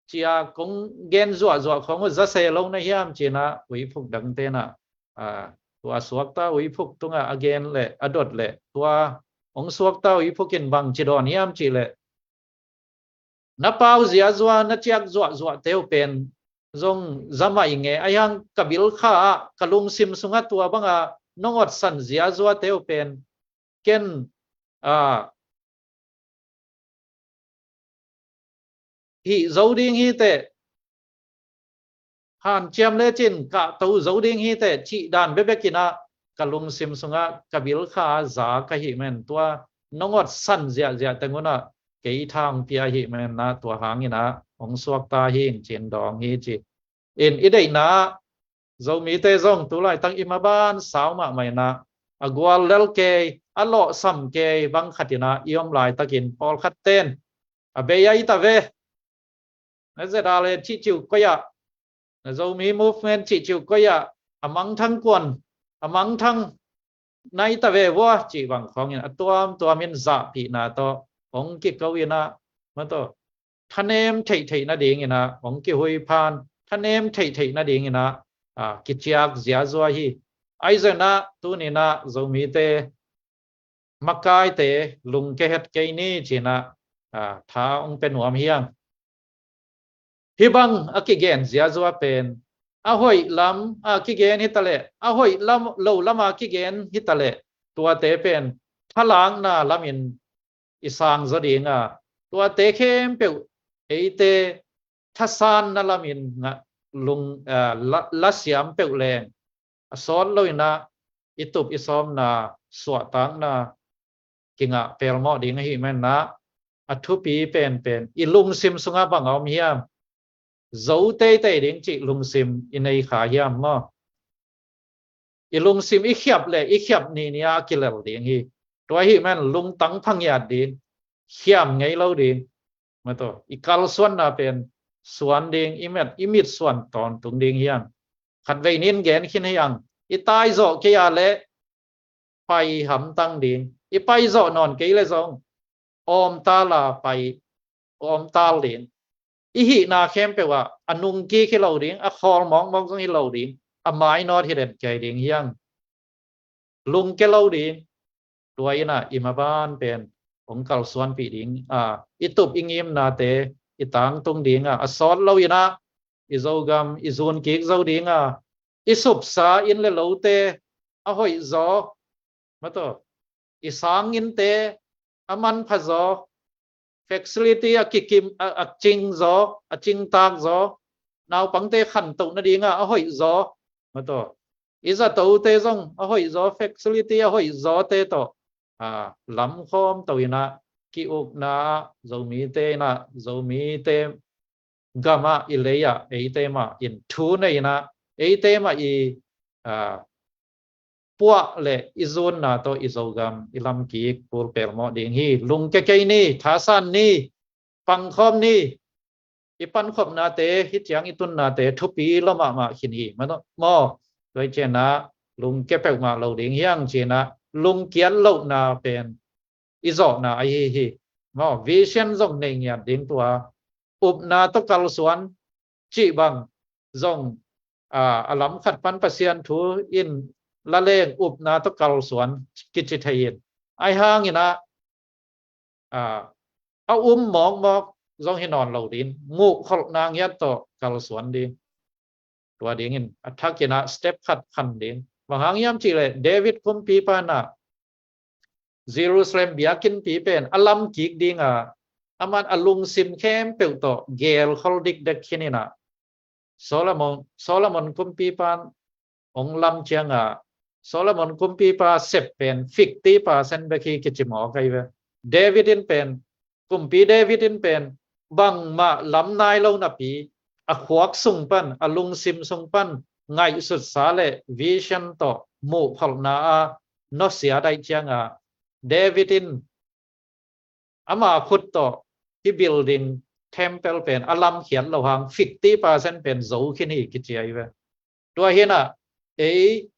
ci-a kong gen zuahzuah khawng uh za se lo na hiam ci-in ah uiphuk dangte in ah, aa, tua suakta uiphuk tungah a gen leh, a dot leh, tua hong suakta uiphuk in bangci dawn hiam cih leh, "Na pau ziazua, na ciak zuahzuahte uh pen zong za mah ing e, ahi hang ka bilkha ah, ka lungsim sungah tua banga nong otsan ziazuate uh pen ken, aa, hih zo ding hi teh, hanciam lecin kahto zo ding hi teh," cih dan bekbek in ah ka lungsim sungah, ka bilkha ah za ka hih manin, tua nong otsan ziahziah teng un ah kei tha hong pia ahih manin ah, tua hangin ah hong suakta hi ing ci-in dawng hi ci. In, i deihna ah Zomite zong tu laitak i maban sau mahmah in ah, a gual lel kei, a lawhsam kei bang khat in ah i om laitakin, pawlkhat ten, "A bei ai ta ve, na Z R A cihciu koi ah, na Zomi Movement cihciu koi ah, a mangthang kuan, a mangthang nai ta ve vua," cih bang khawngin a tuamtuamin zahpihna tawh hong kiko in ah, mah tawh thanem theihtheih nadingin ah hong kihuiphan, thanem theihtheih nadingin ah, aa, kiciak ziazua hi. Ahi zongin ah tuni-in ah Zomite makaite lungkia het kei ni ci-in ah, aa, tha hong pia nuam hi hang. Hih bang a kigen ziazua pen a hoih lam a kigen hi ta leh, a hoih lam, lo lam a kigen hi ta leh, tuate pen thalakna lamin i sang zaw ding a, tuate khempeuh eite thasanna lamin nga, lung, ah, la, lasiam peuh leng a sawt lo inah i tup i sawmna suahtakna kingah pelmawh ding ahih manah a thupi penpen i lungsim sungah bang a om hiam? Zo teitei ding cih lungsim i nei kha hiam maw? I lungsim i khiap le i khiap ni ni a kilel ding hi. Tua ahih man lungtang phangiat ding, khiam ngei lo ding. Mataw, i kalsuanna pen suan ding, i met, i mit suan tawntung ding hiang. Khatvei nin gen khin hiang, i taizawh kei a le pai hamtang ding, i paizawh nawn kei le zong awmtal a pai, awmtal ding. I hihna khempeuh ah a nungkik hi lo ding, a khawl mawkmawk zong hi lo ding, a mainawt hi den kei ding hiang. Lungke lo ding. Tua inah i maban pen hong kalsuanpih ding a, i tup i ngimnate i tangtung ding a, a sawt lo inah i Zogam i zunkik zo ding a, i supsa inn le lote a hoih zaw, mataw, i sang innte a manpha zaw, facility a kikim, a, a cing zaw, a cingtak zaw, naupangte khantoh nadinga a hoih zaw, mataw, i zatote zong a hoih zaw, facility a hoih zawte tawh, a, lamkhawm to inah ki-ukna ah Zomite inah, Zomite gamah, i lei ah eite mah in thu nei inah eite mah i, a, puah le i zunna tawh i Zogam i lamkik kul pelmawh ding hi. Lungke kei ni, thasan ni, pangkhawm ni. I pankhopnate, hih ciang i tunnate thupi lo mahmah khin hi. Maw, tua hi cianah lungke peuhmah lo ding hiang cianah lungkiat lohna pen i zawhna ahi hi. Maw, vision zong nei ngiat ding tua, upna tawh kalsuan cih bang zong, a, a lam khat pan Pasian thu in la leng upna tawh kalsuan kici thei in. Ahi hanginah, a, a um mawkmawk zong hi nawn lo ding, muhkholhna ngiat tawh kalsuan ding. Tua dingin a thakinah step khat khan ding. Bang hang hiam cihleh David kumpipa inah Jerusalem biakinnpi pen a lamkik dinga, aman a lungsim khempeuh tawh gelkhol dikdek khin inah Solomon, Solomon kumpipa in hong lam cianga, Solomon kumpipa sep pen fifty percent bek hi kici mawk ahi ve. David in pen, kumpi David in pen bangmah lam nai lo napi, a khuak sung pan, a lungsim sung pan ngaihsutsa le vision tawh muhkholhna a nusia daih cianga, David in ama khut tawh hih building, temple pen a lamkhiat lo hang fifty percent pen zo khin hi kici ahi ve. Tua hinah ei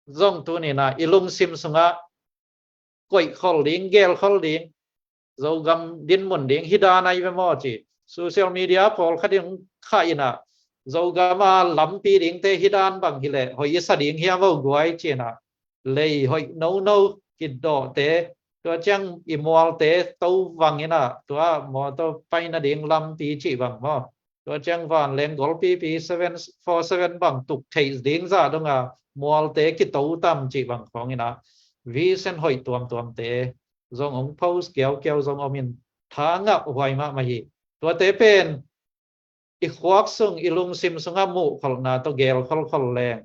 zong tuninah i lungsim sungah koihkhol ding, gelkhol ding, Zogam dinmun ding hi dan ahi ve maw ci. Social media pawlkhat in khah inah Zogam a lampi dingte hi dan bang hileh hoih i sa ding hiam vo guai cinah, lei hoih nono kidawhte, tua ciang i mualte to vang inah, tua mawtaw pai nading lampi cih bang maw, tua ciang vanleng golpipi seven four seven bang tuk theih ding zah donga mualte kito tam cih bang khawng inah, vision hoih tuamtuamte zong hong post kiaukiau zong om in, tha ngah huai mahmah hi. Tuate pen i khuak sung, i lungsim sungah muhkholhna tawh gelkholkhol leng,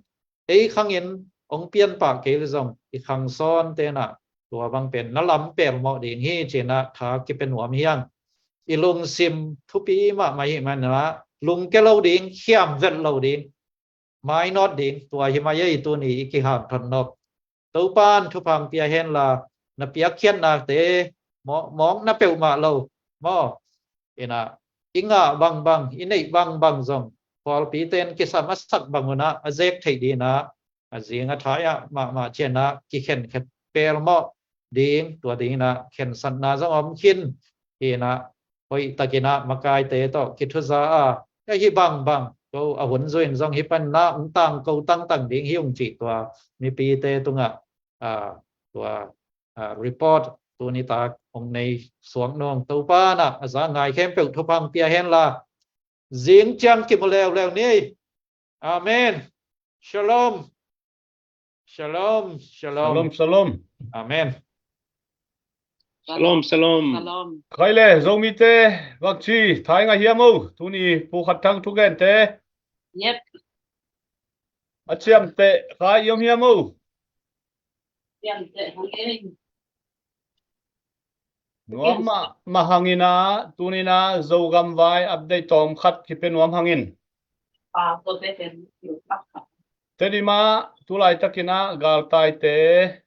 ei khangin hong pianpah kei le zong i khang sawn tenah tua bang pen na lam pelmawh ding hi cinah tha kipia nuam hiang. I lungsim thupi mahmah hi manah lungke lo ding, khiam vet lo ding, mainawt ding, tua hi mai ei tuni i kihanthawn nop. Topan thupha pia henla, na piakkhiatnate mawk, mawkna peuhmah lo maw, inah i ngah bangbang, i neih bangbang zong pawlpite in kisam a sak bang unah a zek theih dinah, a zing a thai ah mahmah cianah kikhenkhet pelmawh ding, tua dinginah khensatna zong om khin hinah, hoihtakinah makaite tawh kithuza a, ka hi bangbang ko a hun zuin zong hi panna hong tangko tangtang ding hi ung cih tua mipite tungah, a, tua, a, report tunitak hong nei suak nung. Topanah a za ngai khempeuh thupha pia henla, zing ciang kimu leuleu ni. Amen. Shalom. Shalom. Shalom. Shalom, shalom. Amen. Shalom, shalom. Shalom. Khai le, Zomite, bangci, thai ngah hiam o, tuni Pu Khat Thang thugente. Yep. A ciamteh khai i om hiam o. Ciamteh hang ei. Nuam mah, mah hangin ah, tunin ah Zogam vai update tawm khat kipia nuam hangin. Tedim ah, tu laitakin ah, galtaite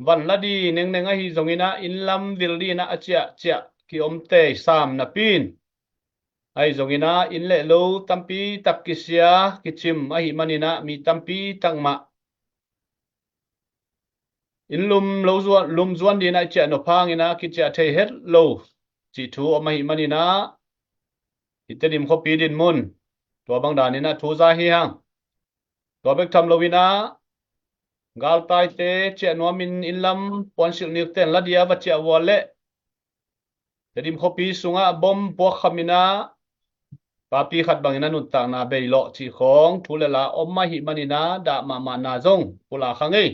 van la di nengneng ahi zongin ah, inn lam vil dingin ah, a ciahciah kiom tei sam napi in. Ahi zongin ah, inn le lo tampi tak kisia, kicim ahih manin ah, mi tampi tak mah inn lum lo zuan, lum zuan dingin ah i ciah nop hangin ah, kiciah thei het lo cih thu om ahih manin ah, i Tedim khuapi dinmun tua bang danin ah thu za hi hang. Tua bek tham loin ah, galtaite ciah nuamin inn lam puansilh nikten la dia va ciah vua leh, Tedim khuapi sungah bom puak khamin ah, papi khat bangin a nuntakna bei lawh cih khawng thu le la om ahih manin ah, dah mahmahna zong pulak hang ei.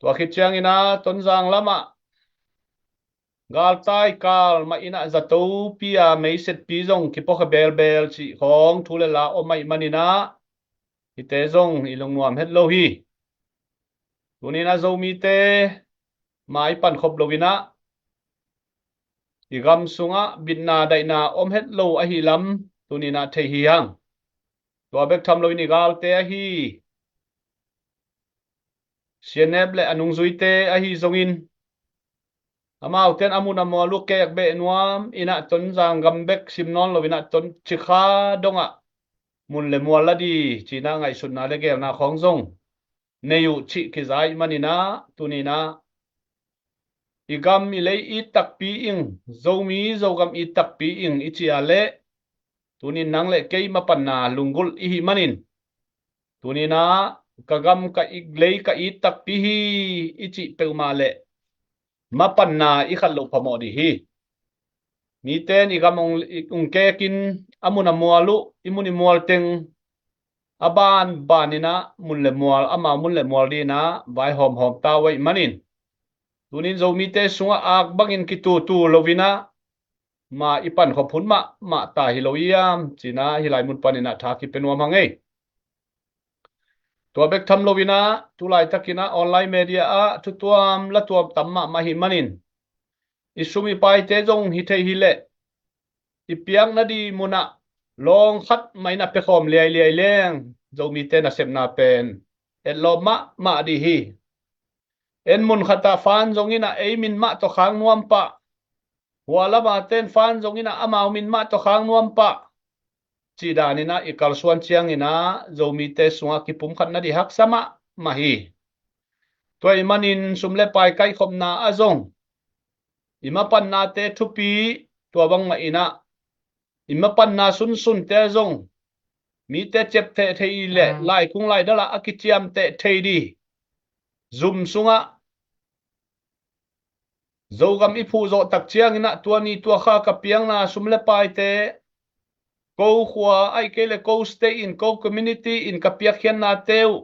Tua khit ciangin ah, Tonzang lamah galtai kal mah in ah, zatopi a meisetpi zong kipuakhia belbel cih khawng thu le la om ahih manin ah, hihte zong i lungnuam het lo hi. Tunin ah Zomite mai pan khop loin ah, i gam sungah bitna daihna om het lo ahi lam tunin ah thei hi hang. Tua bek tham loin i galte ahi, C N F le a nungzuite ahi zongin, amaute in a mun a mual uh kek beh nuam in ah, Tonzang gam bek sim nawn loin ah, Ton Cikha dongah mun le mual la di ci-in ah ngaihsutna le geelna khawng zong nei uh cih kiza ahih manin ah, tunin ah i gam i lei it takpi ing, Zomi Zogam it takpi ing i cih leh, tunin nang le kei mapanna lunggulh i hih manin, tunin ah ka gam ka ik lei ka it takpi hi i cih peuhmah leh, mapanna i khat loh phamawh ding hi. Mite in i gam ong, i ong kekin, a mun a mual uh, i mun i mual teng, a banbanin ah mun le mual, amau mun le mual dingin ah vaihawmhawm ta uh ahih manin, tunin Zomite sungah ak bangin kitutu loin ah, ma i pan khop hun mahmah ta hi lo hiam ci-in ah, hih lai mun panin ah tha kipia nuam hang ei. Tua bek tham loin ah, tu laitakin ah online media ah thutuam latuam tam mahmah ahih manin, i sum i paite zong hi thei hi leh, i piakna ding munah lawng khat mah in ah piakhawm liailiai leng, Zomite nasepna pen etlawm mahmah ding hi. En mun khatah fund zongin ah ei min mah tawh khak nuam pah, hua lamate in fund zongin ah amau min mah tawh khak nuam pah, cih danin ah i kalsuan ciangin ah, Zomite sungah kipumkhat nading haksa mahmah hi. Tua ahih manin sum le pai kaihkhopna ah zong, i mapannate thupi, tua bangmah in ah, i mapanna sunsunte ah zong, mite ciapteh thei le laikung laidal ah a kiciamteh thei ding, zum sungah Zogam i phuh zawh tak ciangin ah, tua ni tua kha ka piakna sum le paite, ko khua ahih kei leh ko state in, ko community in ka piakkhiatnate uh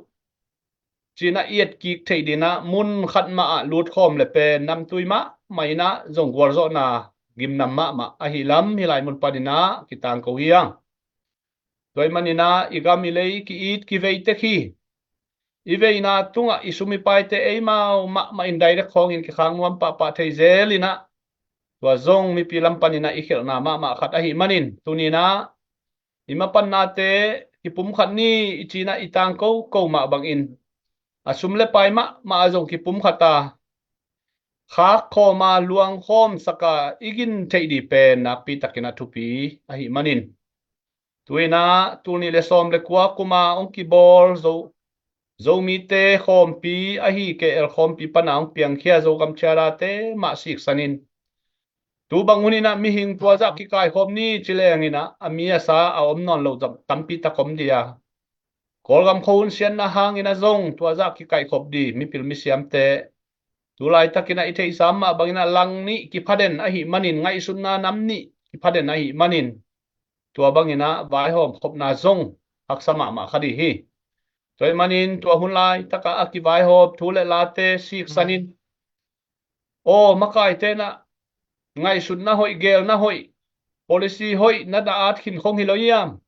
ci-in ah i etkik theih dingin ah, mun khat mah ah lutkhawm le pen namtui mahmah in ah, zong gualzawhna gimnam mahmah ahih lam hih lai mun panin ah kitangko hi hang. Tua ahih manin ah, i gam i lei ki-it kivei tek hi. I veina tungah i sum i paite eimau mahmah in direct khawngin kikhak nuam pahpah thei zel in ah, tua zong mipi lam panin ah i khialhna mahmah khat ahih manin, tunin ah i mapannate kipumkhat ni i ci-in ah i tangkoko mah bangin, a sum le pai mahmah ah zong kipumkhat a, khakkhawm a, luangkhawmsak a i gin theih ding pen nakpi takin ah thupi ahih manin, tu-in ah tul nih le sawm le kua kum a hong kibawl Zo, Zomite khawmpi ahi K L khawmpi pan a hong piangkhia Zogam charter-te mah siksanin, tu bang hunin ah mihing tua zah kikaikhop ni ci lengin ah, a mi a sa a om nawn lo zah tampi tak om ding a, Kawlgam khuahun siatna hangin ah zong tua zah kikaikhop ding mipil misiamte, tu laitakin ah i theihsa mah bangin ah lang nih kiphaden ahih manin, ngaihsutna nam nih kiphaden ahih manin, tua bangin ah vaihawm khopna zong haksa mahmah kha ding hi. Tua ahih manin tua hun laitak ah a kivaihawm thu le late siksanin, Aw, makaite na ngaihsutna hoih, gelna hoih, policy hoih na da-at khin khong hi lo hiam?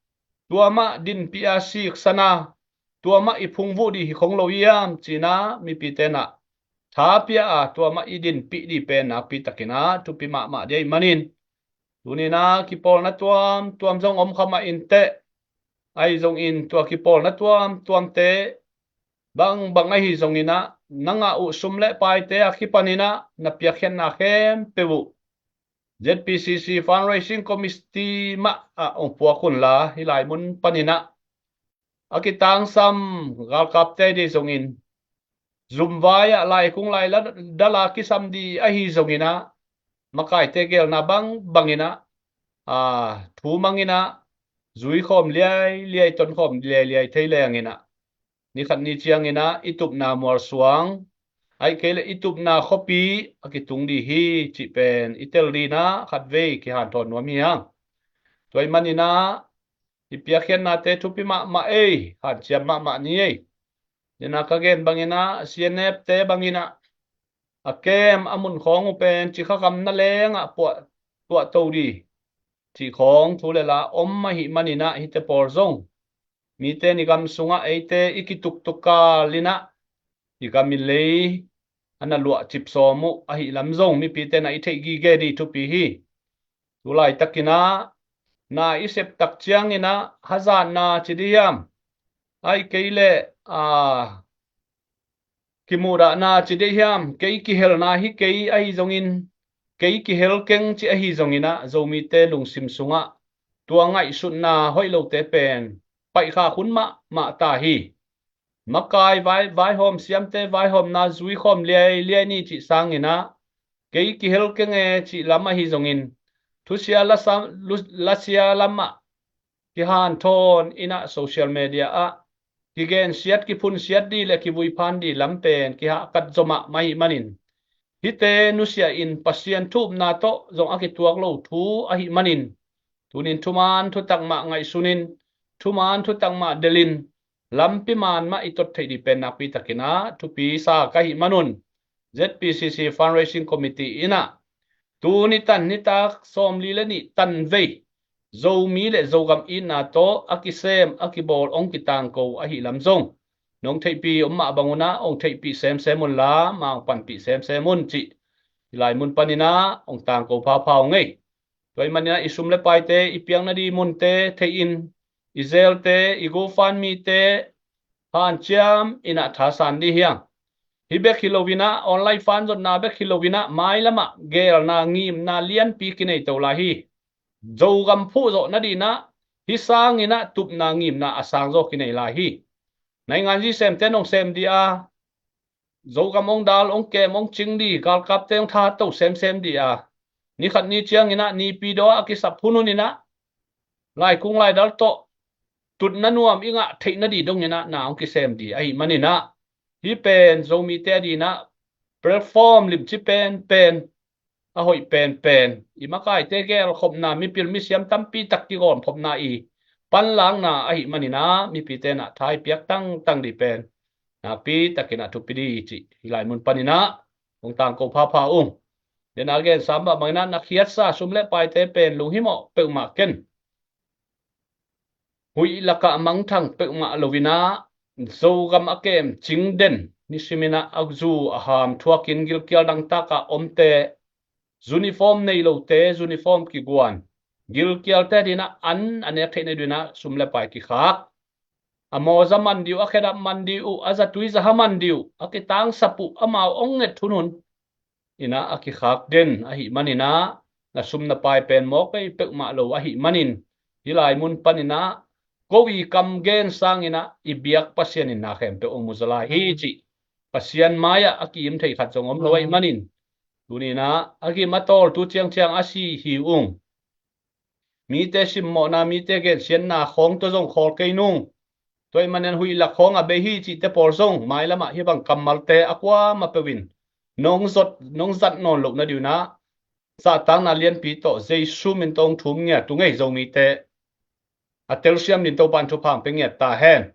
Tua mah dinpih a siksana, tua mah i phungvuh dih hi khong lo hiam? Cina mipite na tha pia a, tua mah i dinpih dih pen nakpi takin a thupi mahmah dih ahih manin, tuni na kipawlna tuamtuam zong om kha mah inteh. Ahi zongin tua kipawlna tuamtuamte bangbang ahi zongin ah, na ngah uh sum le paite a kipanin ah na piakkhiatna khempeuh uh Z P C C Fundraising Committee mah ah hong puak unla, hih lai mun panin ah a kitangsam galkapte dih zongin, zumvai ah laikung lai la-, dala kisam dih ahi zongin ah, makaite gelna bangbangin ah, a, thu mangin ah, zui khawm liailiai, ton khawm liailiai thei lengin ah, ni khat ni ciangin ah i tupna mualsuang, ahih kei leh i tupna khuapi a kitung dih hi cih pen i tel dih in ah khatvei kihanthawn nuam hi hang. Tua ahih manin ah i piakkhiatnate thupi mahmah ei, hanciam mahmah ni ei. Dena ka gen bangin ah, C N F te bangin ah, a kem a mun khawng uh pen cikha gam na leng ah puah, tuahto dih cih khawng thu le la om ahih manin ah, hihte pawl zong mite in i gam sungah eite i kituktuk kalin ah, i gam i lei a na luah cip sawm uh ahih lam zong mipite na i theih gige dih thupi hi. Tu laitakin ah na i sep tak ciangin ah hazatna ci dih hiam? Ahih kei leh, a, kimuhdahna ci dih hiam? Kei kihelna hi kei ahi zongin, kei kihel keng ci ahi zongin ah, Zomite lungsim sungah tua ngaihsutna hoih lote pen paihkhak hun mahmah ta hi. Makai vai, vaihawm siamte vaihawmna zui khawm liailiai ni cih sangin ah, kei kihel keng e cih lam ahi zongin, thusia lasa-, lu-, lasia lam ah kihanthawn in ah, social media ah kigensiat, kiphunsiat dih le kivui phan dih lam pen kihahkat zaw mahmah ahih manin, hihte nusia in Pasian thu upna tawh zong a kituak lo thu ahih manin, tunin thuman thutak mah ngaihsunin, thuman thutak mah delhin, lampi man mah i tot theih dih pen nakpi takin ah thupi sa ka hih manun, Z P C C Fundraising Committee in ah, tu nitan nitak sawmli le nih tanvei Zomi le Zogam itna tawh a kisem a kibawl hong kitangko ahih lam zong nong theihpih om mah bangun ah hong theihpih semsem unla, mangpanpih semsem un cih hih lai mun panin ah hong tangko phapha ung ei. Tua ahih manin ah i sum le paite i piakna dih munte theihin, i zelte, i GoFundMe te hanciam in ah thasan dih hi hang. Hih bek hi loin ah, online fund zotna bek hi loin ah, mailam ah gelna ngimna lianpi kinei to lai hi. Zogam phuh zawh nadih in ah, hih sangin ah tupna ngimna a sang zaw kinei lai hi. Naingan zi semte nong sem dih a, Zogam hong dal, hong kem, hong cing dih, galkapte hong thato semsem dih a, ni khat ni ciangin ah nipi daw a kisap hunhun in ah, laikung laidal tawh tutna nuam i ngah theih nadih dongin ah na hong kisem dih ahih manin ah, hih pen Zomite adingin ah platform limci penpen, a hoih penpen, i makaite gelkhopna, mipil misiam tampi tak kigawmkhopna i panlakna ahih manin ah, mipite in ah tha i piak tangtang dih pen nakpi takin ah thupi dih cih hih lai mun panin ah hong tangko phapha ung. Dena gen sam mah bangin ah, na khiatsa sum le paite pen lunghimawh peuhmah ken. Huih lakah mangthang peuhmah loin ah, Zogam a kem cing den, nisimin ah a zu a ham thuakin gilkial dangtak ah omte, uniform nei lote uniform kiguan, gilkialte adingin ah an a nek theih nadingin ah sum le pai kikhak, a mawza man dih uh, a khedap man dih uh, a zatui zaha man dih uh, a kitangsap uh, amau hong nget hunhun in ah a kikhak den ahih manin ah, na sum na pai pen mawk ei peuhmah lo ahih manin, hih lai mun panin ah ko i kam gen sangin ah i biak Pasian in na khempeuh hong mu zaw lai hi cih Pasian mai-ah a ki-im thei khat zong om lo ahih manin, tuni in ah a gim a tawltu ciangciang a si hi ung. Mite simmawhna, mite gensiatna khawng tawh zong khawl kei nung. Tua ahih manin huih lak khawng a bei hi cihte pawl zong mailam ah hih bang kammalte a kuamah peuh in nong zot, nong zat nawn loh nadingin ah, zahtakna lianpi tawh Jesu min tawh hong thum ngiat ung ei Zomite. A telsiam dingin Topa'n thupha hong pia ngiat ta hen.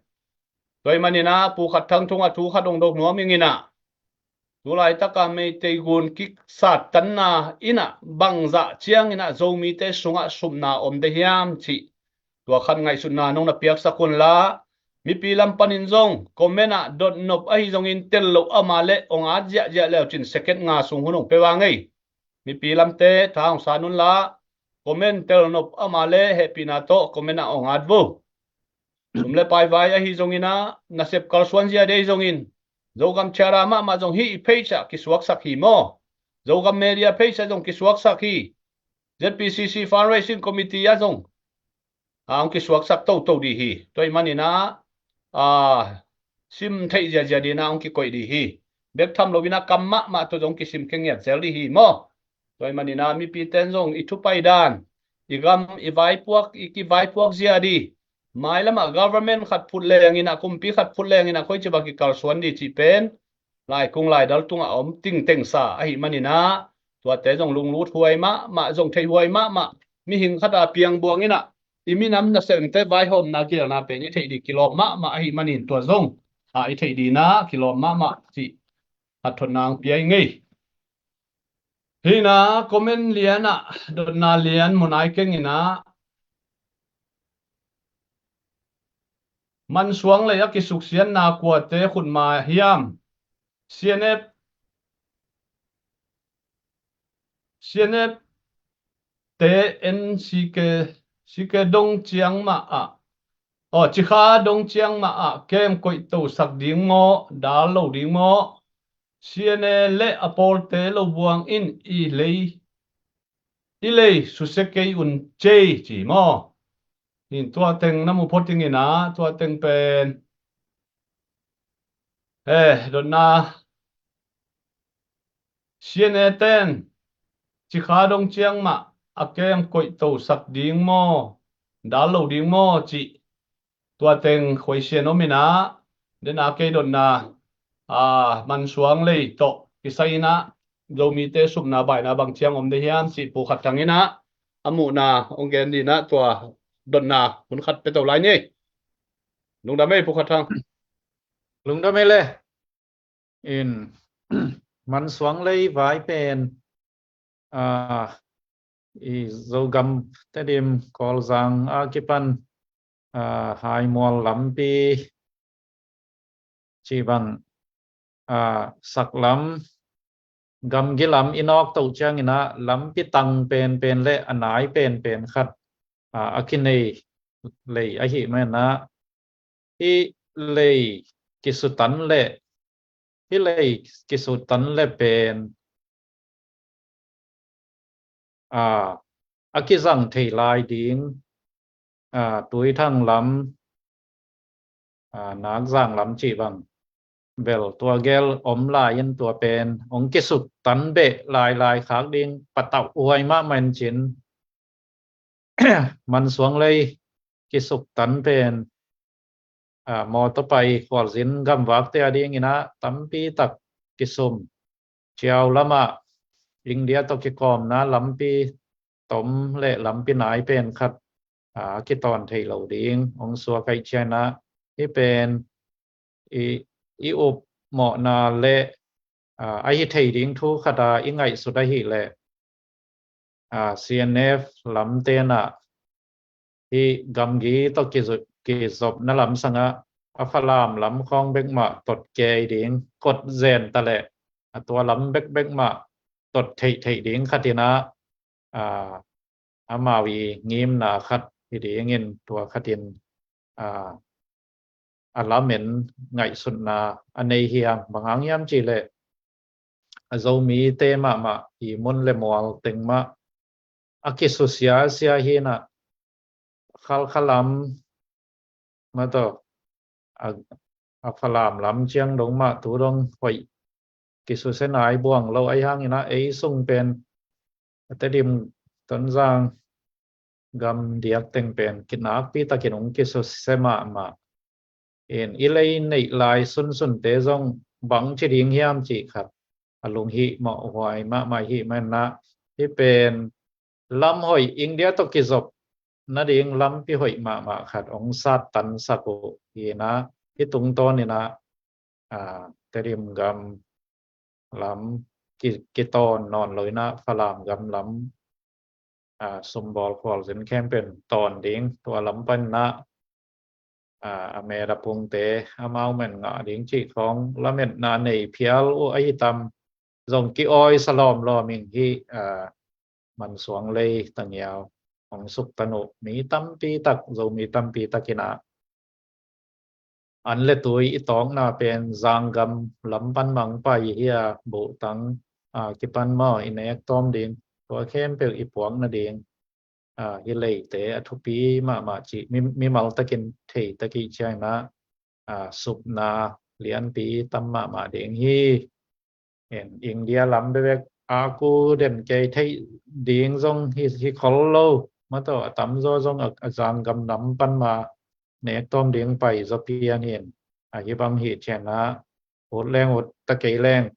Tua ahih manin ah Pu Khat Thang tungah thu khat hong dok nuam ing in ah, Tulaitaka Meitei gun kisattanna in ah bangzah ciangin ah Zomite sungah supna om de hiam cih tua khat ngaihsutna nong na piaksak unla, mipi lam panin zong comment ah dotnop ahi zongin tel loh ama le ong at ziahziah leucin second nga sung hun ong pe vang ei. Mipi lamte tha hong san unla, comment telnop ama le hehpihna tawh comment ah ong at vo. Sum le pai vai ahi zongin ah, nasep kalsuan zia dei zongin, Zogam Charter mahmah zong hih page ah kisuaksak hi maw? Zogam Media page ah zong kisuaksak hi. Z P C C Fundraising Committee ah zong a hong kisuaksak toto dih hi. Tua ahih manin ah, a, sim theih ziazia dih in ah hong kikoih dih hi. Bek tham lo in ah kam mahmah tawh zong kisim khe ngiat zel dih hi maw? Tua ahih manin ah mipite in zong i thu pai dan, i gam i vaipuak, i kivaipuak zia dih, mailam ah government khat phut leng in ah, kumpi khat phut leng in ah koi ci bang kikalsuan dih cih pen laikung laidal tungah a om tingtengsa ahih manin ah, tuate zong lunglut huai mahmah, zong theih huai mahmah. Mihing khat a piang buang in ah, i minam nasemte vaihawmna gelna pen i theih dih kilawm mahmah ahih manin tua zong a i theih dih in ah kilawm mahmah cih a thotna hong pia ing ei. Hih in ah comment lian ah dotna lian mu nai keng in ah, Mansuang lei a kisuksiatna kuate khutma hiam? C N F, C N F te N C K, C K dong ciang mah ah, aw, Cikha dong ciang mah ah kem koih tosak ding maw, dal lo ding maw? C N A le a pawlte lo buang in i lei, i lei susia kei un cei ci maw? Hin tua teng na mu phot ing in ah, tua teng pen, eh, dotna, C N A ten Cikha dong ciang mah a kem koih tosak ding maw, dal lo ding maw cih tua teng khuaisian om in ah, den a kei dotna, a, Mansuang lei tawh kisai in ah, Zomite supna baina bang ciang om de hiam cih Pu Khat Thang in ah a muhna hong gen dih in ah tua dotna hun khat pia to lai ni. Lungdam ei Pu Khat Thang. Lungdam ei le. In Mansuang lei vai pen, a, i Zogam Tedim Kawlzang a kipan, a, Haimual lampi ci bang, a, saklam, gamgi lam i nawk toh ciang in ah lampi tang penpen le a nai penpen khat, a, a kinei lei ahih man ah, hih lei kisutan le, hih lei kisutan le pen, a, a kizang thei lai ding, a, Tuithang lam, a, Nakzang lam cih bang bel tua gel om lai in tua pen hong kisuktan beh lailai khak ding patauh huai mahmah in cin, Mansuang lei kisuktan pen, a, mawtaw pai khualzin gamvakte a ding in ah tampi tak kisum. Ciau lamah India tawh kikawmna lampi tom le lampi nai pen khat, a, kitawn thei lo ding hong suak ahih ciangin ah, hih pen i, i upmawhna le, a, ahi thei ding thu khat a i ngaihsut ahih leh, a, C N F lamte in ah hih gamgi tawh kizu-, kizopna lam sangah a Falam lam khawng bek mah tot kei ding, kot zen ta leh, a, tua lam bekbek mah tot theihtheih ding khat in ah, a, amau i ngimna khat hi ding in tua khat in, a, a lamen ngaihsutna a nei hiam? Bang hang hiam cih leh a Zomite mahmah i mun le mual teng mah a kisusia sia hi in ah, Khalkha lam mah tawh a, a Falam lam ciang dong mah tu dong hoih kisusia nai buang lo ahih hangin ah ei sung pen a Tedim Tonzang gam diak teng pen kinakpi takin hong kisusia mahmah. In i lei neih lai sunsunte zong bang ci ding hiam cih khat a lunghimawh huai mahmah ahih man ah, hih pen lam hoih, India tawh kizop nading lampi hoih mahmah khat hong sattansak uh hi in ah, hih tungtawn in ah, a, Tedim gam lam ki, kitawn nawn lo in ah Falam gam lam, a, sumbawl khualzin khempeuh in tawn ding, tua lam pan in ah, a, a met a pungte amau men ngah ding cih khawng lametna nei phial uh ahi tam, zong ki-awi sa lawmlawm ing hi. A, Mansuang lei Tangiau hong suktan uh mi tampi tak, Zomi tampi tak in ah an le tui i tawkna pen Zanggam lam pan mah hong pai hi a, Bohtang, a, kipan maw i nek tawm ding, tua khempeuh i puak nading, a, hi leite a thupi mahmah cih mi, mimal takin thei takih ciangin ah, a, supna lianpi tam mahmah ding hi. En, India lam bebek a ku den kei theih ding zong hi, hi khol lo. Mataw, a tamzaw zong a, a Zanggam lam pan mah nek tawm ding pai zaw pian hi. A, hih bang hi ciangin ah ut leng ut ta kei leng,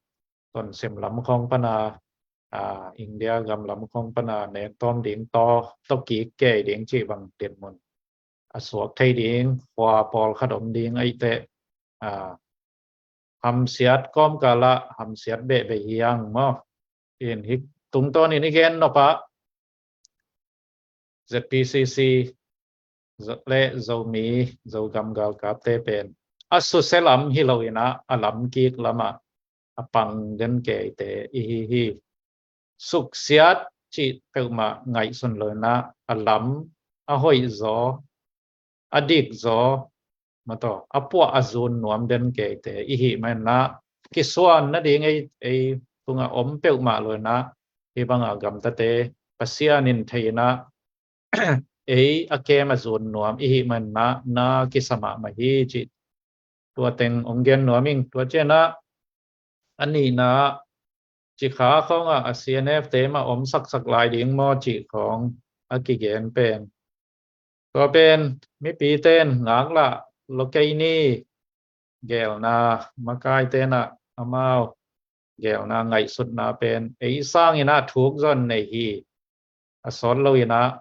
Tonzang lam khawng pan a, a, India gam lam khawng pan a nek tawm ding tawh, tawh kik kei ding cih bang dinmun a suak thei ding, khua pawlkhat om ding ahih teh, a, hamsiat kawmkal ah hamsiat behbeh hi hang maw. In, hih tungtawnin i gen nop ah Z P C C le Zomi, Zogam galkapte pen a susia lam hi lo in ah a lam kik lam ah a pang den keite i hi hi. Suksiat cih peuhmah ngaihsun lo in ah a lam, a hoih zaw, a dik zaw, mataw, a puah a zun nuam den keite i hih man in ah kisuan nading ei, ei tungah om peuhmah lo in ah, hih bang a gamtate Pasian in thei in ah ei a kem a zun nuam i hih man in ah na kisa mahmah hi cih tua teng hong gen nuam ing. Tua ciangin ah a nihna ah Cikha khawng ah a C N F te mah om saksak lai ding maw cih khawng a kigen pen, tua pen mipite in ngaklah lo kei ni. Geelna, makaite in ah amau geelna, ngaihsutna pen ei sangin ah thuk zong nei hi. A sawt lo in ah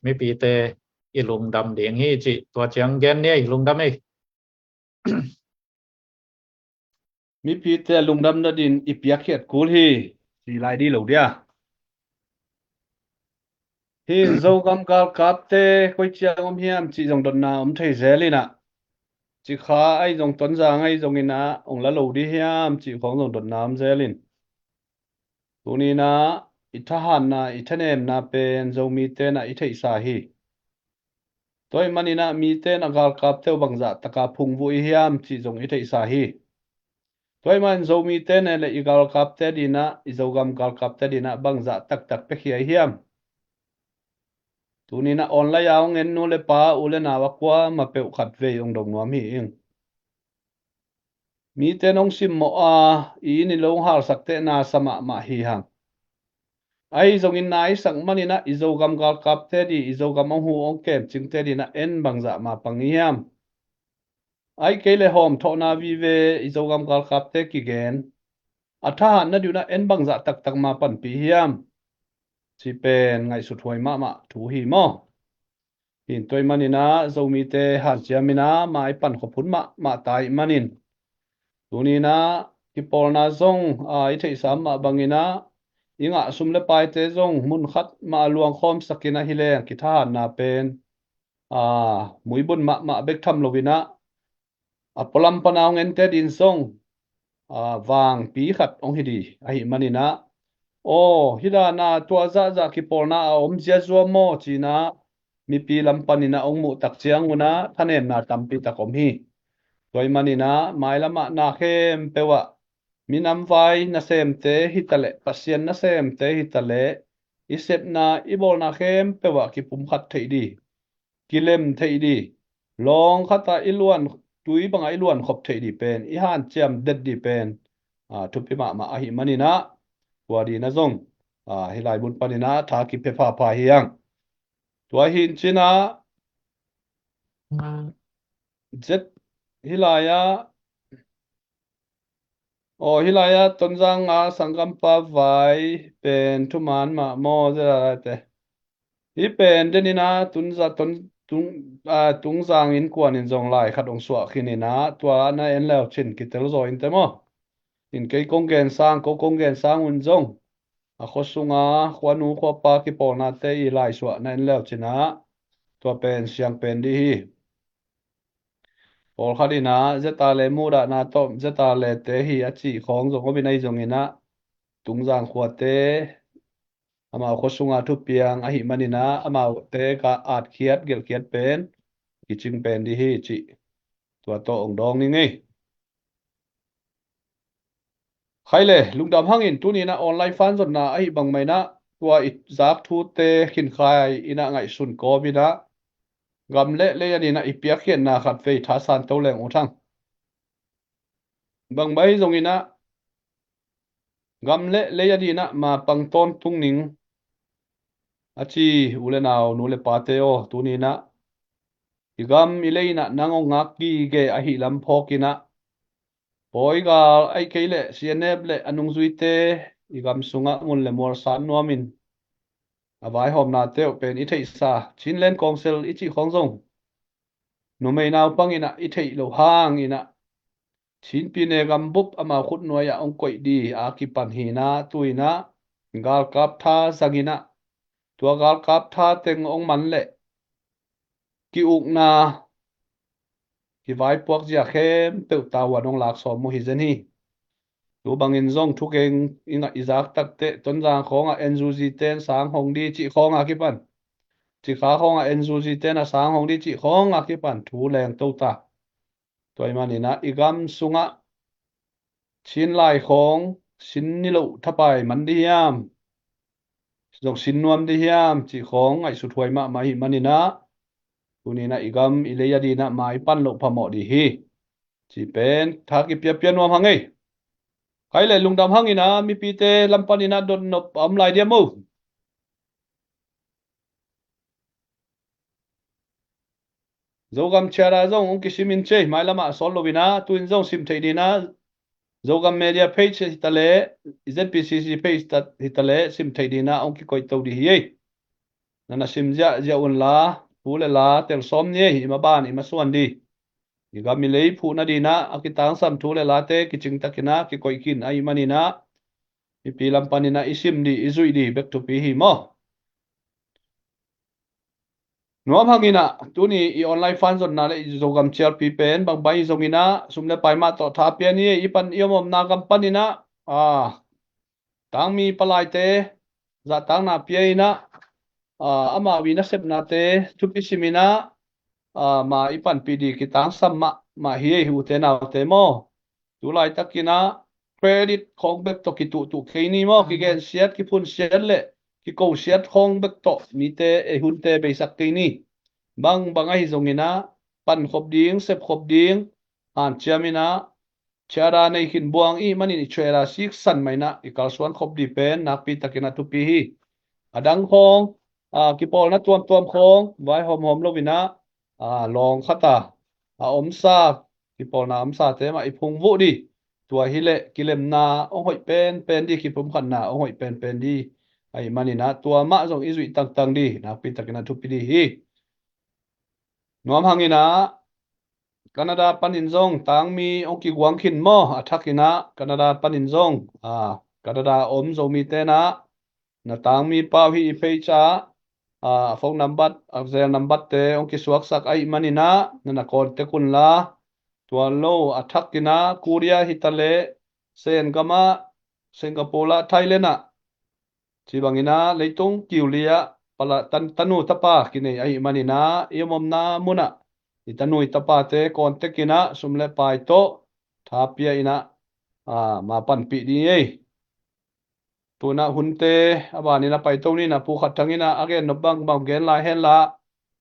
mipite i lungdam ding hi cih tua ciang gen ni ei. Lungdam ei. Mipite lungdam nadin i piakkhiat kul hi, ci lai ding lo dia. Hih Zogam galkapte koi ciang om hiam cih zong dotna om thei zel in ah, Cikha ahi zong Tonzang ahi zongin ah hong la lo ding hiam cih khawng zong dotna om zel in. Tuni in ah i thahatna, i thanemna pen Zomite in ah i theihsa hi. Tua ahih manin ah mite in ah galkapte uh bangzah taka phungvuh i hiam cih zong i theihsa hi. Tua ahih manin Zomite in ah le i galkapte ading ah, i Zogam galkapte ading ah bangzah taktak piakhia i hiam? Tuni in ah online a hong en nu le pa, u le nau a kuamah peuh khatvei hong dong nuam hi ing. Mite in hong simmawh a, i inn i lo hong halsak teh na sa mahmah hi hang. Ahi zongin na i sak manin ah i Zogam galkapte ading, i Zogam hong hu hong kemcingte ading ah en bangzah mah pang i hiam? Ahih kei leh hawmthawhna vive i Zogam galkapte kigen a thahatna ding un ah en bangzah taktak mah panpih hiam? Cih pen ngaihsut huai mahmah thu hi maw. Hih tua ahih manin ah Zomite hanciam in ah mai pan khop hun mahmah ta ahih manin, tuni in ah kipawlna zong, a, i theihsa mah bangin ah i ngah sum le paite zong mun khat mah a luangkhawmsak in ah hi leng kithahatna pen, a, muibun mahmah bek tham lo in ah a pualam pan a hong ente ading zong, a, vangpi khat hong hi ding ahih manin ah, aw, hih dan a tua zahzah kipawlna a om ziazua maw ci-in ah mipi lam panin ah hong muh tak ciang un ah thanemna tampi tak om hi. Tua ahih manin ah mailam ah na khempeuh ah minam vai nasemte hi ta leh, Pasian nasemte hi ta leh, i sepna i bawlna khempeuh ah kipumkhat theih ding, kilem theih ding, lawng khat ah i luan, tui bang ah i luan khop theih ding pen, i hanciam det ding pen, a, thupi mahmah ahih manin ah, tua ding in ah zong, a, hih lai mun panin ah tha kipia phapha hi hang. Tua hi in cin ah, zet hih lai ah, aw, hih lai ah Tonzang a sanggampa vai pen thuman mah maw, zet a lai te. Hih pen den in ah Tunza, Ton, Tung, a, Tungzang innkuan in zong lai khat hong suah khin in ah, tua na en leu cin kitel zaw in te maw. in kei kong gen sang, ko kong gen sang un zong a khua sunga khuanu khuapa kipawlnate i laisuah na en leucin ah tua pen siang pen dih hi. Pawlkhat in ah zeta le muhdahna tawh zeta le te hi a cih khawng zong om in ahi zongin ah Tungzang khuate amau khua sunga thupiang ahih manin ah amaute ka atkhiat gelhkhiat pen kicing pen dih hi cih tua tawh ong dawng ning ei. Khai le lungdam hangin tuni in ah online fan zonna ahih bang mah in ah tua i zak thute khinkhai in ah ngaihsun kawm in ah gam le lei ading in ah i piakkhiatna khat vei thasan to leng uh thang. Bang mah ahi zongin ah gam le lei ading in ah ma pang tawntung ning a ci u le nau nu le pate aw, tuni in ah i gam i lei in ah nang ong ngak gige ahih lam phawk in ah pawi gal ahih kei leh C N F le a nungzuite i gam sungah mun le mual san nuamin a vaihawmnate uh pen i theihsa Chinland Council i cih khawng zong numei naupang in ah i theih loh hangin ah Chin pyine gam bup amau khutnuai ah ong koih ding a kipan hi in ah tu in ah galkap tha zang in ah tua galkap tha teng ong man leh ki-ukna kivaipuak zia khempeuh tavuan ong lak sawm uh hi zen hi. Tu bangin zong thugeng i ngah i zak takteh Tonzang khawngah N U G ten sang hong ding cih khawng a kipan, Cikha khawngah N U G ten a sang hong ding cih khawng a kipan thu leng to ta. Tua ahih manin ah i gam sungah Chin lai khawng sin niloh thapai man ding hiam, zong sin nuam ding hiam cih khawng ngaihsut huai mahmah ahih manin ah tuni in ah i gam i lei ading in ah mai pan loh phamawh ding hi. Cih pen tha kipiapia nuam hang ei. Khai le lungdam hangin ah mipite lam panin ah dotnop a om lai diam aw? Zogam Charter zong ong kisim in cei, mailamah sawl lo in ah tu in zong sim theih ding in ah Zogam Media page hi ta leh Z P C C page hi ta leh sim theih ding in ah ong kikoih to ding hi ei. Na na sim ziahziah un la, thu le la tel sawm ni ei, i maban i masuan ding. I gam i lei phuhna ding in ah a kitangsam thu le late kicing takin ah kikoih khin ahih manin ah mipi lam panin ah i sim ding i zuih ding bek thupi hi maw? Nuam hangin ah tuni i online fan zonna le i Zogam Charter pen bang bang hi zongin ah sum le pai mah tawh tha pia ni ei. I pan i om omna gam panin ah tangmi palaite zahtakna pia in ah amau i nasepnate thupi sim in ah ma i panpih ding kitangsam mahmah hi ei, ute naute maw. Tu laitakin ah credit khawng bek tawh kituhtuh kei ni maw, kigensiat kiphunsiat le kikosiat khawng bek tawh mite ei hunte beisak kei ni. Bang bang ahi zongin ah pankhop ding, sepkhop ding hanciam in ah charter nei khin buang i hih manin i charter siksan mah in ah i kalsuan khop ding pen nakpi takin ah thupi hi. A dang khawng kipawlna tuamtuam khawng vaihawmhawm lo in ah lawng khat a a omsa kipawlna omsate mah i phungvuh ding. Tua hi leh kilemna ong hoih penpen ding, kipumkhatna ong hoih penpen ding ahih manin ah tua mah zong i zuih tangtang ding nakpi takin ah thupi ding hi. Nuam hangin ah Canada panin zong tangmi ong kiguang khin maw, a thak in ah Canada panin zong Canada om Zomite in ah na tangmi pau hi i page ah a phone number, a zel number te ong kisuaksak ahih manin ah na na contact un la. Tua lo a thak in ah Korea hi ta leh, Sen gam ah, Singapore ah, Thailand ah, ci bangin ah leitung kiuli ah pala tan tanu tapa kinei ahih manin ah i om omna mun ah i tanu i tapate contact in ah sum le pai tawh tha pia in ah ma panpih ding ei. Tu in ah hunte a banin a paito ni in ah Pu Khat Thang in ah a gen nop bangbang gen lai hen la,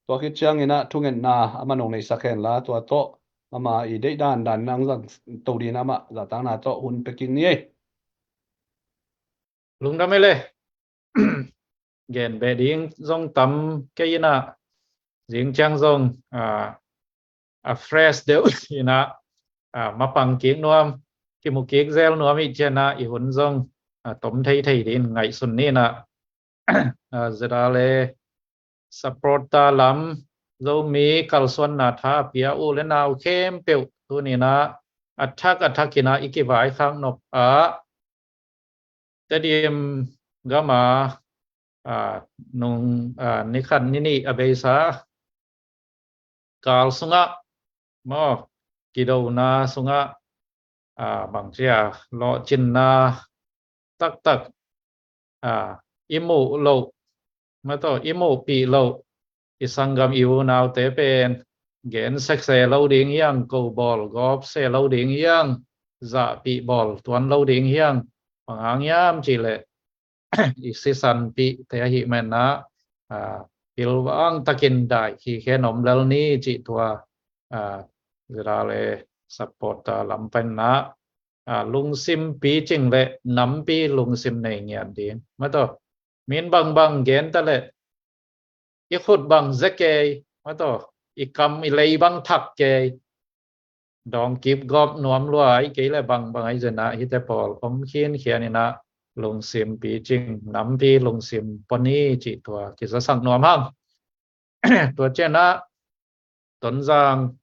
tua khit ciangin ah thungetna a man ong neihsak hen la, tua tawh ama i deih dandan in ah ong zang to ding in ah amah zahtakna tawh hun pia kik ni ei. Lungdam ei le. Gen beh ding zong tam kei in ah zing ciang zong a fresh deuh in ah mapang kik nuam, kimu kik zel nuam i ciang ah i hun zong tom theithei ding in ngaihsun ni in ah zeta le supporter lam Zomi kalsuanna tha pia u le nau khempeuh tuni in ah a thak a thak in ah i kivaikhak nop ah, Tedim gam ah, a, nung, a, ni khat ni nih a beisa kal sungah maw, kidona sungah, a, bangci a, lawhcinna taktak, a, i muh loh, maw, i muhpih loh, i sanggam i unaute pen gen sek se lo ding hi hang, ko bawl gawp se lo ding hi hang, zahpih bawl tuan lo ding hi hang. Bang hang hiam cih leh i sisanpihte ahih manin ah, a, pilvang takin daih khikhen om lel ni cih tua, a, Zedale supporter lam panin ah, a, lungsim picing le nampi lungsim nei ngiat ding. Maw, min bangbang gen ta leh i khut bang ze kei, maw, i kam i lei bang thak kei, dawng kip gawp nuam lua, i kei le bangbang ahi zen ah hihte pawl om khinkhian in ah lungsim picing, nampi lungsim pua ni cih tua kizasak nuam hang. Tua ciangin ah Tonzang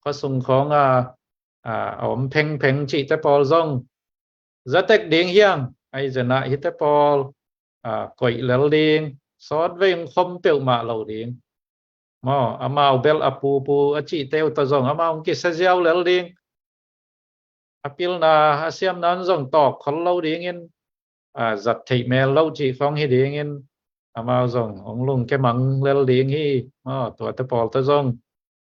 khuasung khawng a, a, a om phengpheng cihte pawl zong zatek ding hi hang, ahi zen ah hihte pawl, a, koih lel ding, sawtvei hong khom peuhmah lo ding. Maw, amau bel a pupu a cihte uh tawh zong amau hong kisia ziau lel ding. A pilna a siamna un zong tawk khol lo dingin, a, zat theih mel lo cih khawng hi dingin, amau zong hong lungkia mang lel ding hi. Maw, tuate pawl tawh zong,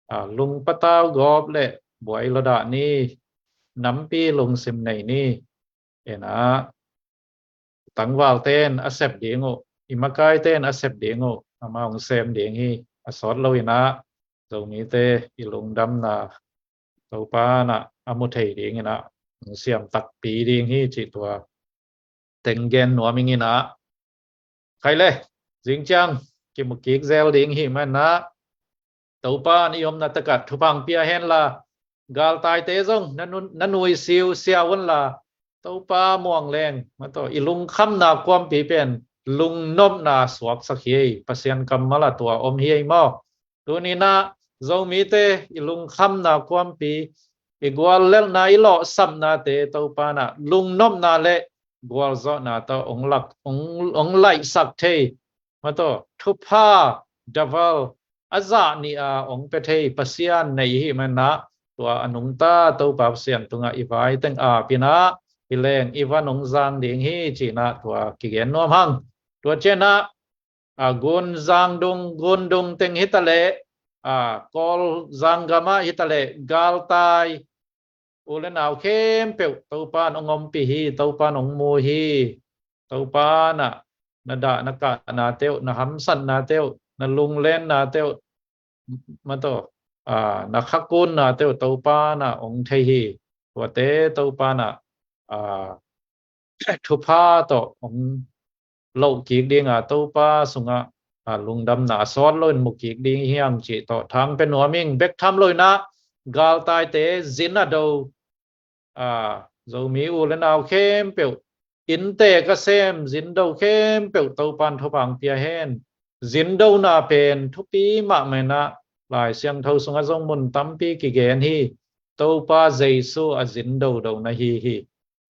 a, lung patau gawp le buai lo dah ni, nampi lungsim nei ni. Ena tangvalte in a sep ding uh, i makaite in a sep ding uh, amau hong sem ding hi. A sawt lo in ah Zomite i lungdamna Topa in ah a mu thei ding in ah hong siam takpi ding hi cih tua teng gen nuam ing in ah. Khai le, zing ciang kimu kik zel ding hi manin ah, Topa in i omna tak ah thupha hong pia hen la, galtaite zong na nu-, na nuisiusiau un la, Topa muang leng, maw, i lungkhamna kuampi pen lungnopna suaksak hi ei, Pasian kammal ah tua om hi ei maw. Tuni in ah Zomite i lungkhamna kuampi, i guallelhna, i lawhsapnate Topa in ah lungnopna le gualzawhna tawh hong lak, hong, hong laihsak thei, maw, thupha double a zah nih a hong pia thei Pasian nei i hih manin ah, tua a nungta Topa Pasian tungah i vai teng ap in ah, hi leng i van hong zang ding hi ci-in ah tua kigen nuam hang. Tua ciangin ah, a, Gunzang dung, Gundung teng hi ta leh, a, Kawlzang gam ah hi ta leh, galtai u le nau khempeuh Topa in hong ompih hi, Topa in hong mu hi. Topa in ah na dah na kahnate uh, na hamsatnate uh, na lunglennate uh, maw, a, na khakunnate uh Topa in ah hong thei hi. Tuate Topa in ah, a, thupha tawh hong loh kik ding a, Topa sungah, a, lungdamna a sawt loin mu kik ding hi hang cih tawh thang pia nuam ing. Bek tham lo in ah galtaite zin a do, a, Zomi u le nau khempeuh, innte ka sem zin do khempeuh Topa in thupha hong pia hen. Zin dona pen thupi mahmah in ah, Lai Siangtho sungah zong mun tampi kigen hi. Topa Jesu a zin do do na hi hi.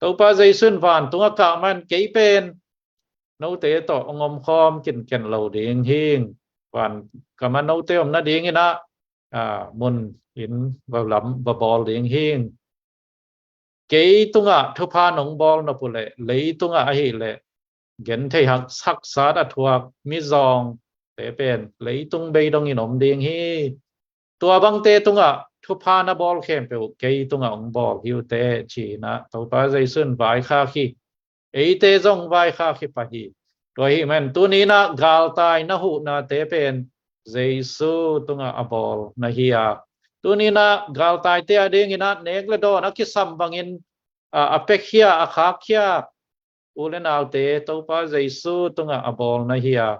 Topa Jesu in vantung a kah man kei pen note tawh hong omkhawm kinken lo ding hing. Van kam ah note om nading in ah, a, mun inn va lam va bawl ding hing. Kei tungah thupha nong bawl nop uh leh, leitungah ahih leh genthei hak, haksat a thuak mizawngte pen leitung bei dongin om ding hi. Tua bangte tungah thupha na bawl khempeuh kei tungah hong bawl hi uh teh, ci-in ah Topa Jesu in vaikhak hi. Eite zong vaikhak hi pah hi. Tua ahih man tuni in ah galtai na huhnate pen Jesu tungah a bawl na hi a, tuni in ah galtaite a ding in ah nek le dawn a kisam bangin, a, a pekhia, a khakkhia u le naute Topa Jesu tungah a bawl na hi a,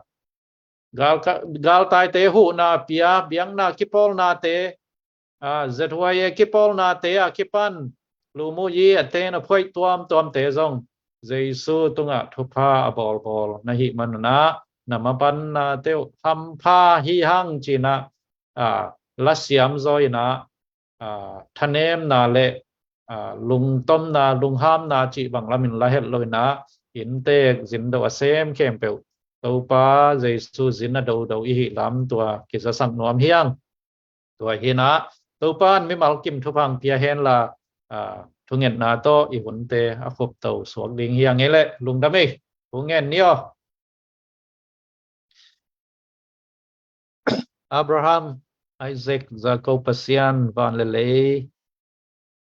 gal ka, galtaite huhna pia, biakna kipawlnate, a, Z Y A kipawlnate a kipan, Lu Mu Yi a ten a phuaih tuamtuamte zong Jesu tungah thupha a bawlbawl na hih man un ah, na mapannate uh hampha hi hang, ci-in ah, a, lasiam zaw in ah, a, thanemna le, aa, lungtomna, lunghamna cih bang lamin la het lo in ah, inntek zin do a sem khempeuh Topa Jesu zin a dodo i hih lam tua kizasak nuam hi ing. Tua hi in ah, Topa in mimal kim thupha hong pia hen la, aa, thungetna tawh i hunte a khupto suak ding hi ing ei leh, lungdam ei. Thu ngen ni aw. Abraham, Isaac, Jacob Pasian, van le lei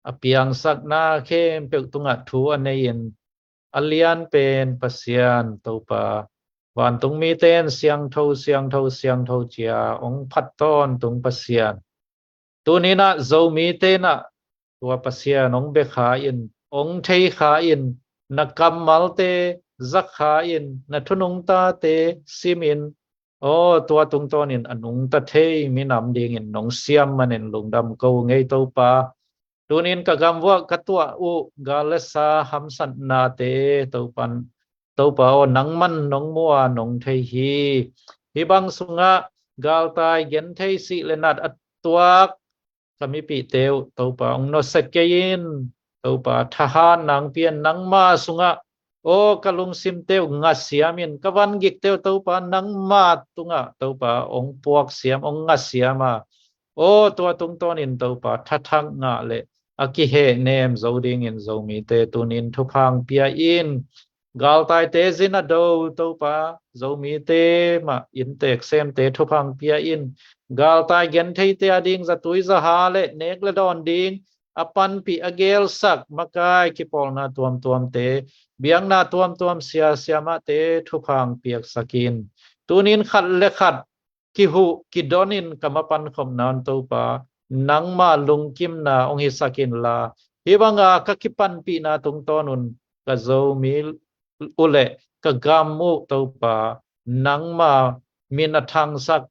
a piangsakna khempeuh tungah thu a nei in, a lian pen Pasian Topa, vantung mite in siangtho, siangtho, siangtho ci-a hong phat tawntung Pasian. Tuni in ah Zomite in ah tua Pasian hong bia kha in, hong thei kha in, na kammalte za kha in, na thu nungtate sim in, aw, tua tungtawnin a nungta thei minam dingin nong siam manin lungdam ko ung ei Topa. Tuni in ka gam uah ka tuah uh gal le sa hamsatnate Topa in, Topa aw, nangman nong mu a nong thei hi. Hih bang sungah galtai, genthei, sih le nat a tuak ka mipihte uh Topa hong nusia kei in. Topa, thahatna hong pia in, nangma sungah, aw, ka lungsimte uh ngasiam in, ka vangikte uh Topa nangma tungah Topa hong puaksiam, hong ngasiam a, aw, tua tungtawnin Topa thathak ngah le a kihehnem zo dingin Zomite tuni in thupha hong pia in. Galtaite zin a do Topa, Zomite mah inntek semte thupha hong pia in. Galtai gentheite a ding zatui zaha le nek le dawn ding a panpih a gelsak makai kipawlna tuamtuamte, biakna tuamtuam siasia mahte thupha hong piaksak in. Tuni in khat le khat kihuh kidonin ka mapan khopna un Topa, nangma lungkimna hong hisak inla, hih banga ka kipanpihna tungtawn un ka Zomi uh le ka gam uh Topa, nangma min a thangsak,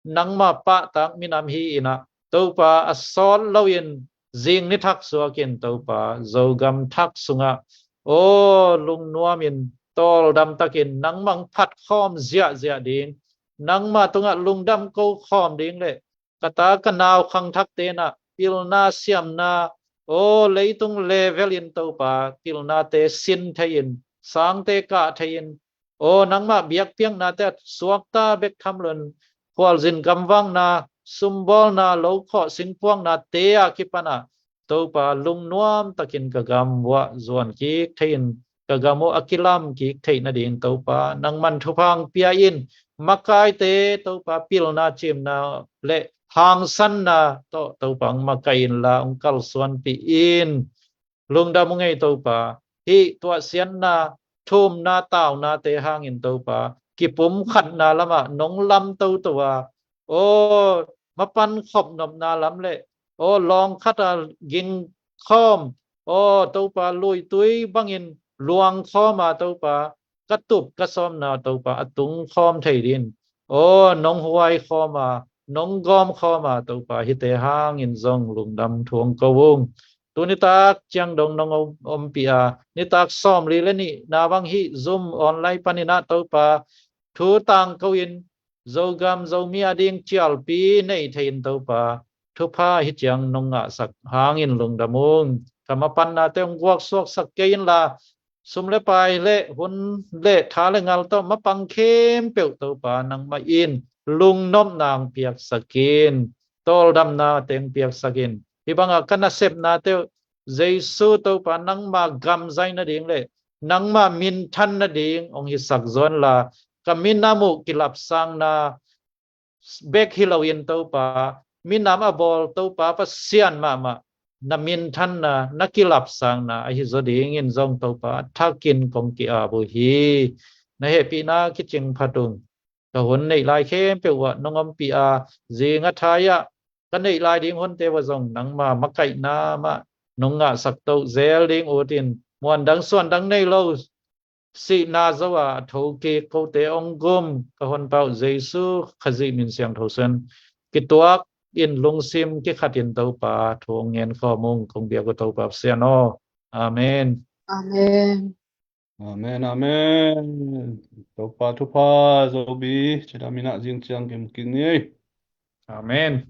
nangma pahtak minam hi in ah Topa, a sawt loin zing ni thak suakin Topa, Zogam thak sungah, aw, lungnuamin tawldam takin nangmah hong phat khawm ziahziah ding, nangma tungah lungdam ko khawm ding le ka ta ka nau khangthakte in ah pilna siamna, aw, leitung level in Topa pilnate sin thei in, sangte kah thei in, aw, nangmah biakpiaknate a suakta bek tham loin khualzin gamvakna, sumbawlna, lokhawh singpuaknate a kipan ah Topa lungnuam takin ka gam uah zuan kik thei in, ka gam uh a kilam kik theih nading Topa nangman thupha hong pia in. Makaite Topa pilna cimna le hangsanna tawh Topa hong makaih inla hong kalsuanpih in. Lungdam ung ei Topa, hih tuahsiatna, thumna, taunate hangin Topa kipumkhatna lamah nong lam toto a, aw, mapan khopnopna lam le, aw, lawng khat a ging khawm, aw, Topa luitui bangin luang khawm a Topa ka tup ka sawmna Topa a tung khawm thei dingin, aw, nong huai khawm a, nong gawm khawm a Topa hihte hangin zong lungdam thu hong ko ung. Tu nitak ciang dong nong om, ompih a, nitak sawmli le nihna bang hih Zoom online panin ah Topa thu tangko in Zogam Zomi a ding cialpi nei thei in Topa thupha hih ciang nong ngahsak hangin lungdam ung. Ka mapannate hong guaksuaksak kei inla, sum le pai le hun le tha le ngal tawh mapang khempeuh Topa nangmah in lungnopna hong piaksak in, tawldamna teng piaksak in. Hih bangah ka nasepnate uh Jesu Topa nangma gam zai nading le nangma minthan nading hong hisak zaw inla, ka minam uh kilapsangna bek hi loin Topa, minam a bawl Topa Pasian mahmah na minthanna, na kilapsangna ahi zaw dingin zong Topa thakin kong ki-ap uh hi. Na hehpihna kicing phat ung. Ka hun neih lai khempeuh uah nong ompih a, zing a thai ah ka neih lai ding hunte uah zong nangma makaihna mah nong ngahsak to zel ding utin, muan dang suan dang nei lo, sihna zo a a thokik kote hong gum ka Honpa uh Jesu Khazih min siangtho suangin kituak in lungsim kikhat in Topa thu hong ngen khawm ung, kong biak uh Topa Pasian aw. Amen. Amen. Amen, amen. Topa thupha Zomi cidam in ah zing ciang kim kin ni. Amen.